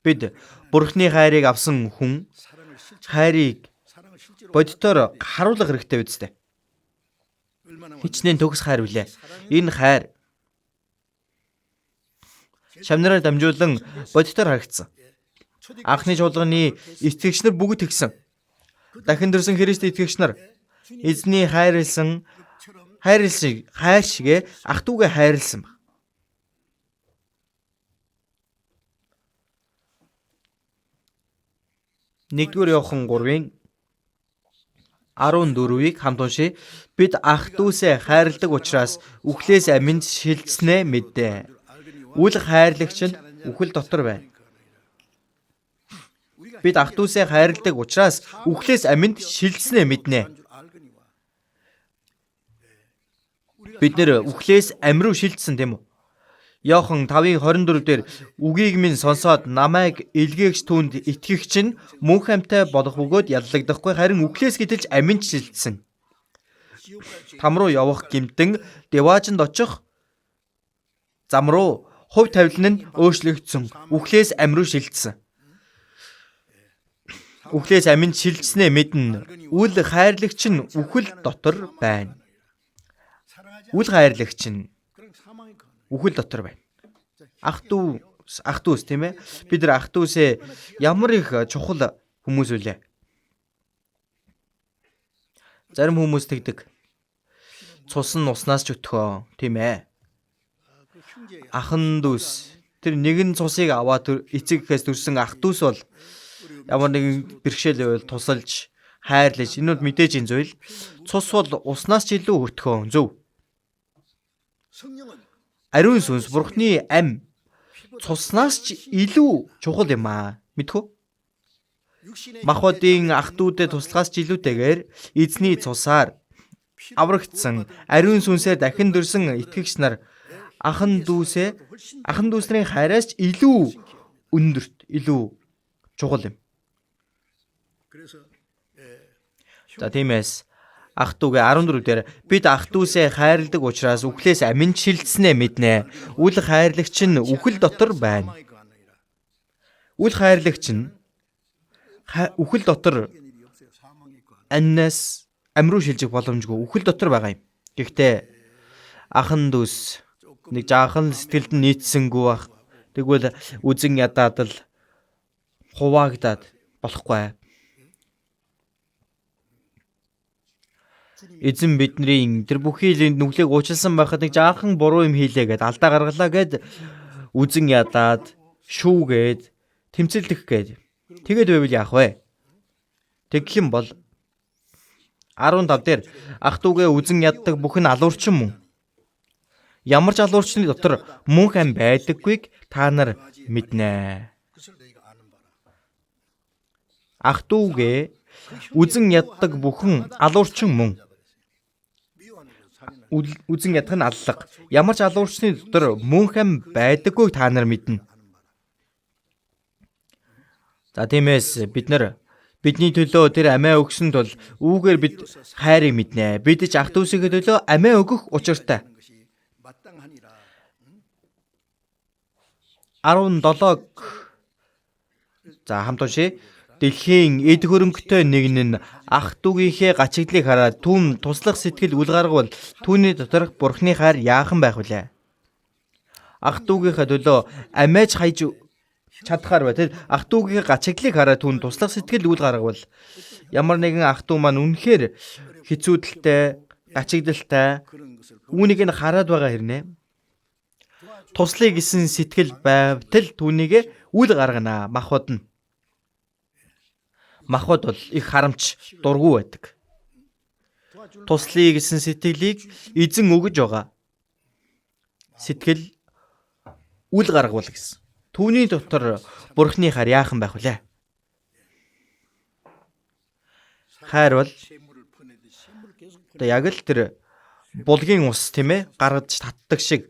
Бид Бурхны хайрыг авсан хүн хайрыг бодитоор харуулах хэрэгтэй үстэй. Хичнээн төгс хайр билээ. Энэ хайр шавнараар дамжуулан бодитоор харагдсан. Анхны чуулганы итгэгч нар бүгд тэгсэн. Дахин төрсөн Христ итгэгч нар эзний хайрлсан хайр шигээ ах дүүгээ хайрлсан баг. 1-р Иохан 3-ын 14-ийг хамт уншъя. Бид ах дүүсээ хайрладаг учраас үхлээс аминд шилжснээ мэдээ. Үл хайрлагч нь үхэл дотор байна. Бид ах дүүсээ хайрладаг учраас үхлээс аминд шилжснээ мэднэ. Бид нэр үхлээс ам руу шилжсэн тийм үү? Иохан 5:24 дээр үгийг минь сонсоод намайг илгээгч түүнд итгэгч нь мөнх амьтай болох бөгөөд яллагдахгүй харин үхлээс гэтэлж аминд шилжсэн. Там руу явах гэмтэн деваажинд очих зам руу хувь тавилан нь өөрчлөгдсөн. Үхлээс ам руу шилжсэн. Үхлээс аминд шилжснээ мэднэ. Үл хайрлагч нь үхэл дотор байна. Үл хайрлагч нь үхэл дотор байна. Ах дүүс тийм ээ. Бид нар ах дүүсээ ямар их чухал хүмүүс үлээ. Зарим хүмүүс тэгдэг. Цус нь уснаас ч өтгөө, тийм ээ. Ахан дүүс тэр нэгэн цусыг аваад эцэг гэхээс төрсэн ах дүүс бол ямар нэгэн бэрхшээл байвал тусалж хайрлаж энэ бол мэдээж энэ зүйл. Цус бол уснаас ч илүү өтгөө, зөв. Ариун сүнс Бурхны ам цуснаас ч илүү чухал юм аа. Мэдхүү? Махбодын ах дүүдэд туслахаас ч илүүтэйгээр эзний цусаар аврагдсан ариун сүнсээр дахин төрсөн итгэгч нар ахан дүүсээ ахан дүүс нарын хайраас ч илүү өндөрт, илүү чухал юм. За тиймээс ах дүүгээ 14 дээр бид ах дүүсээ хайрладаг учраас үхлээс амин шилжсэнээ мэднэ. Үл хайрлагч нь үхэл дотор байна. Үл хайрлагч нь үхэл дотор амнаас ам руу шилжих боломжгүй, үхэл дотор байгаа юм. Гэхдээ ахан дүүс нэг жаахан сэтгэлд нь нийцсэнгүй бах. Тэгвэл үзен ядаад л хуваагдаад болохгүй. Эзэн бидний тэр бүхий л нүглийг уучлсан байхад нэг жаахан буруу юм хийлээ гэд алдаа гаргалаа гэд үзен ядаад шүүгээд тэмцэлдэх гээд тэгээд байвал яах вэ? Тэгэх юм бол 15 дээр ах дүүгээ үзен яддаг бүх нь алуурчин мөн. Ямар ч алуурчны дотор мөнх ам байдаггүйг та нар мэднэ. Ах дүүгээ үзен яддаг бүхэн алуурчин мөн. Үзен ядах нь аллага. Ямар ч алуурчны дотор мөнх ам байдаггүйг та нар мэднэ. За тиймээс бид нар бидний төлөө тэр амиа өгсөн тул үүгээр бид хайрыг мэднэ. Бид ч ах дүүсийнхээ төлөө амиа өгөх учиртай. 17 за хамт уншъя. Дэлхийн эд хөрөнгөтэй нэг нь ах дүүгийнхээ гачигдлыг хараад түүн туслах сэтгэл үл гаргавал түүний доторх бурхны хайр яахан байх вүлээ? Ах дүүгийнхээ төлөө амиач хайж чадхаар бай. Тэр ах дүүгийнхээ гачигдлыг хараад түүн туслах сэтгэл үл гаргавал ямар нэгэн ах дүү маань үнэхээр хэцүүдэлтэй, гачигдaltaй үүнийг нь хараад байгаа хэрнээ. Туслая гэсэн сэтгэл байтал түүнийг үл гаргана. Махбод нь. Махбод бол их харамч дургүй байдаг. Туслая гэсэн сэтгэлийг эзэн өгөж байгаа. Сэтгэл үл гаргавал гэсэн. Түүний дотор бурхны хайр яахан байх вүлээ? Хайр бол одоо яг л тэр булгийн ус тийм ээ гаргаж татдаг шиг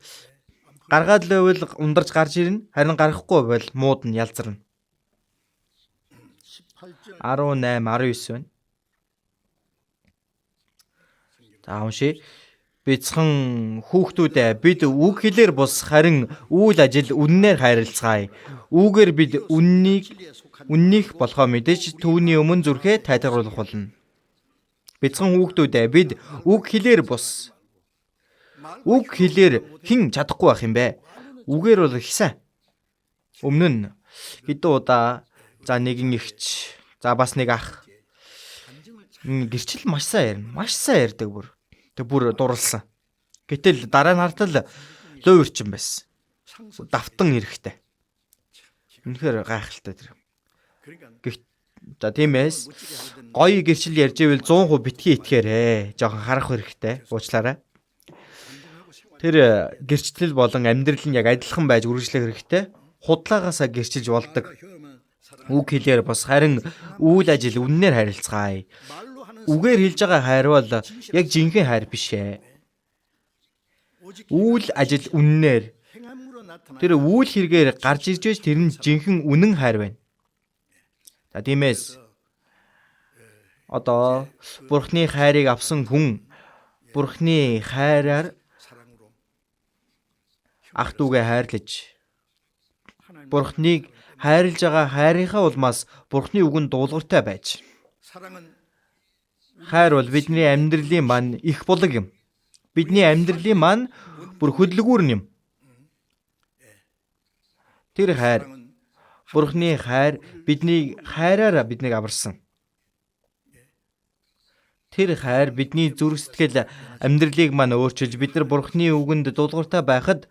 гаргаад л байвал ундарч гарч ирнэ, харин гаргахгүй байвал мууд нь ялзарна. 18 19 байна. За уншъя. Бяцхан хүүхдүүдээ бид үг хэлээр бус харин үйл ажил үннээр харилцгаая. Үүгээр бид үннийг үннийх болохоо мэдэж түүний өмнө зүрхээ тайлгаруулах болно. Бяцхан хүүхдүүдээ бид үг хэлээр бус. Үг хэлээр хэн чадахгүй байх юм бэ? Үгээр бол их сайн. Өмнө нь хэдэн удаа за нэгэн эгч, за бас нэг ах гэрчил маш сайн ярина. Маш сайн ярьдаг бүр. Тэг бүр дурлсан. Гэтэл дараа нь хартал луйварчин байсан. Давтан эрэхтэй. Үнэхээр гайхалтай тэр. Гэх за тиймээс гоё гэрчил ярьж ивэл 100% битгий итгээрэй. Жохон харах хэрэгтэй. Уучлаарай. Тэр гэрчлэл болон амьдрал нь яг адилхан байж үргэлжлэх хэрэгтэй. Худлаагаасаа гэрчилж болдог. Үг хэлээр бос харин үйл ажил үннээр харилцгаая. Үгээр хэлж байгаа хайр бол яг жинхэнэ хайр биш ээ. Үйл ажил үннээр тэр үйл хэрэгээр гарч ирж байж тэр нь жинхэнэ үнэн хайр байна. За тиймээс одоо Бурхны хайрыг авсан хүн Бурхны хайраар ах дүүгээ хайрлаж Бурхныг хайрлаж байгаа хайрынхаа улмаас Бурхны үгэнд дуулууртай байж. Хайр бол бидний амьдралын маань их булаг юм. Бидний амьдралын маань бүр хөдөлгүүр юм. Тэр хайр Бурхны хайр бидний хайраараа биднийг аварсан. Тэр хайр бидний зүрх сэтгэл амьдралыг маань өөрчилж бид нар Бурхны үгэнд дуулууртай байхад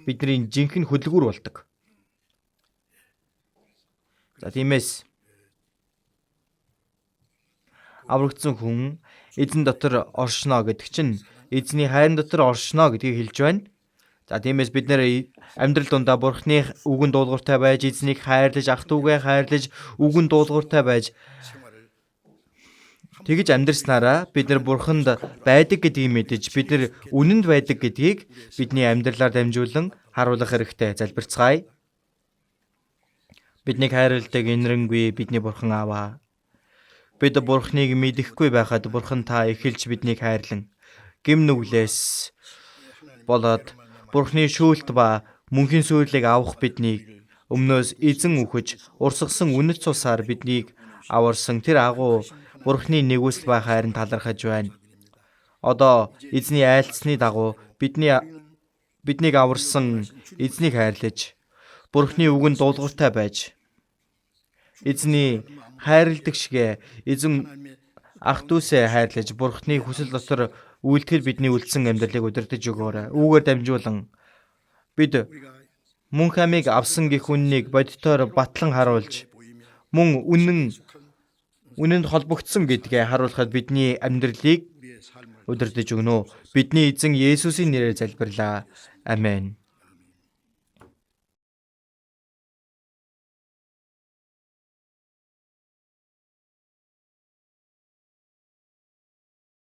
бидний жинхэнэ хөдөлгүүр болдог. За тиймээс аврагдсан хүн эзэн дотор оршино гэдэг чинь эзний хайрын дотор оршино гэдгийг хэлж байна. За, тиймээс бид нэр амьдрал дундаа Бурхны үгэн дуулууртай байж, эзнийг хайрлаж, ах дүүгээ хайрлаж, үгэн дуулууртай байж тэгж амьдрснараа бид нар Бурханд байдаг гэдгийг мэдэж, бид нар үнэнд байдаг гэдгийг бидний амьдралаар дамжуулан харуулах хэрэгтэй. Залбирцгаая. Биднийг хайрладаг энэрэнгүй бидний Бурхан Аав аа. Бид Бурханыг мэдэхгүй байхад Бурхан та эхэлж биднийг хайрлан гэм нүглээс болоод Бурханы шүүлт ба мөнхийн сүйрлийг авах биднийг өмнөөс эзэн үхэж урсгасан үнэт цусаар биднийг аварсан тэр агуу Бурханы нигүүлсэл ба хайранд талархаж байна. Одоо эзний айлтсны дагуу биднийг аварсан эзнийг хайрлаж, Бурханы үгэнд дуулууртай байж, эзний хайрладаг шигээ эзэн ах дүүсээ хайрлаж, Бурханы хүсэл дотор үйлдэхэд бидний үлдсэн амьдралыг удирдах өгөөрэй. Үүгээр дамжуулан бид мөнх амийг авсан гэх үннийг бодитоор батлан харуулж, мөн үнэнд холбогдсон гэдгээ харуулахад бидний амьдралыг удирдах өгнө. Бидний эзэн Есүсийн нэрээр залбирлаа. Амен.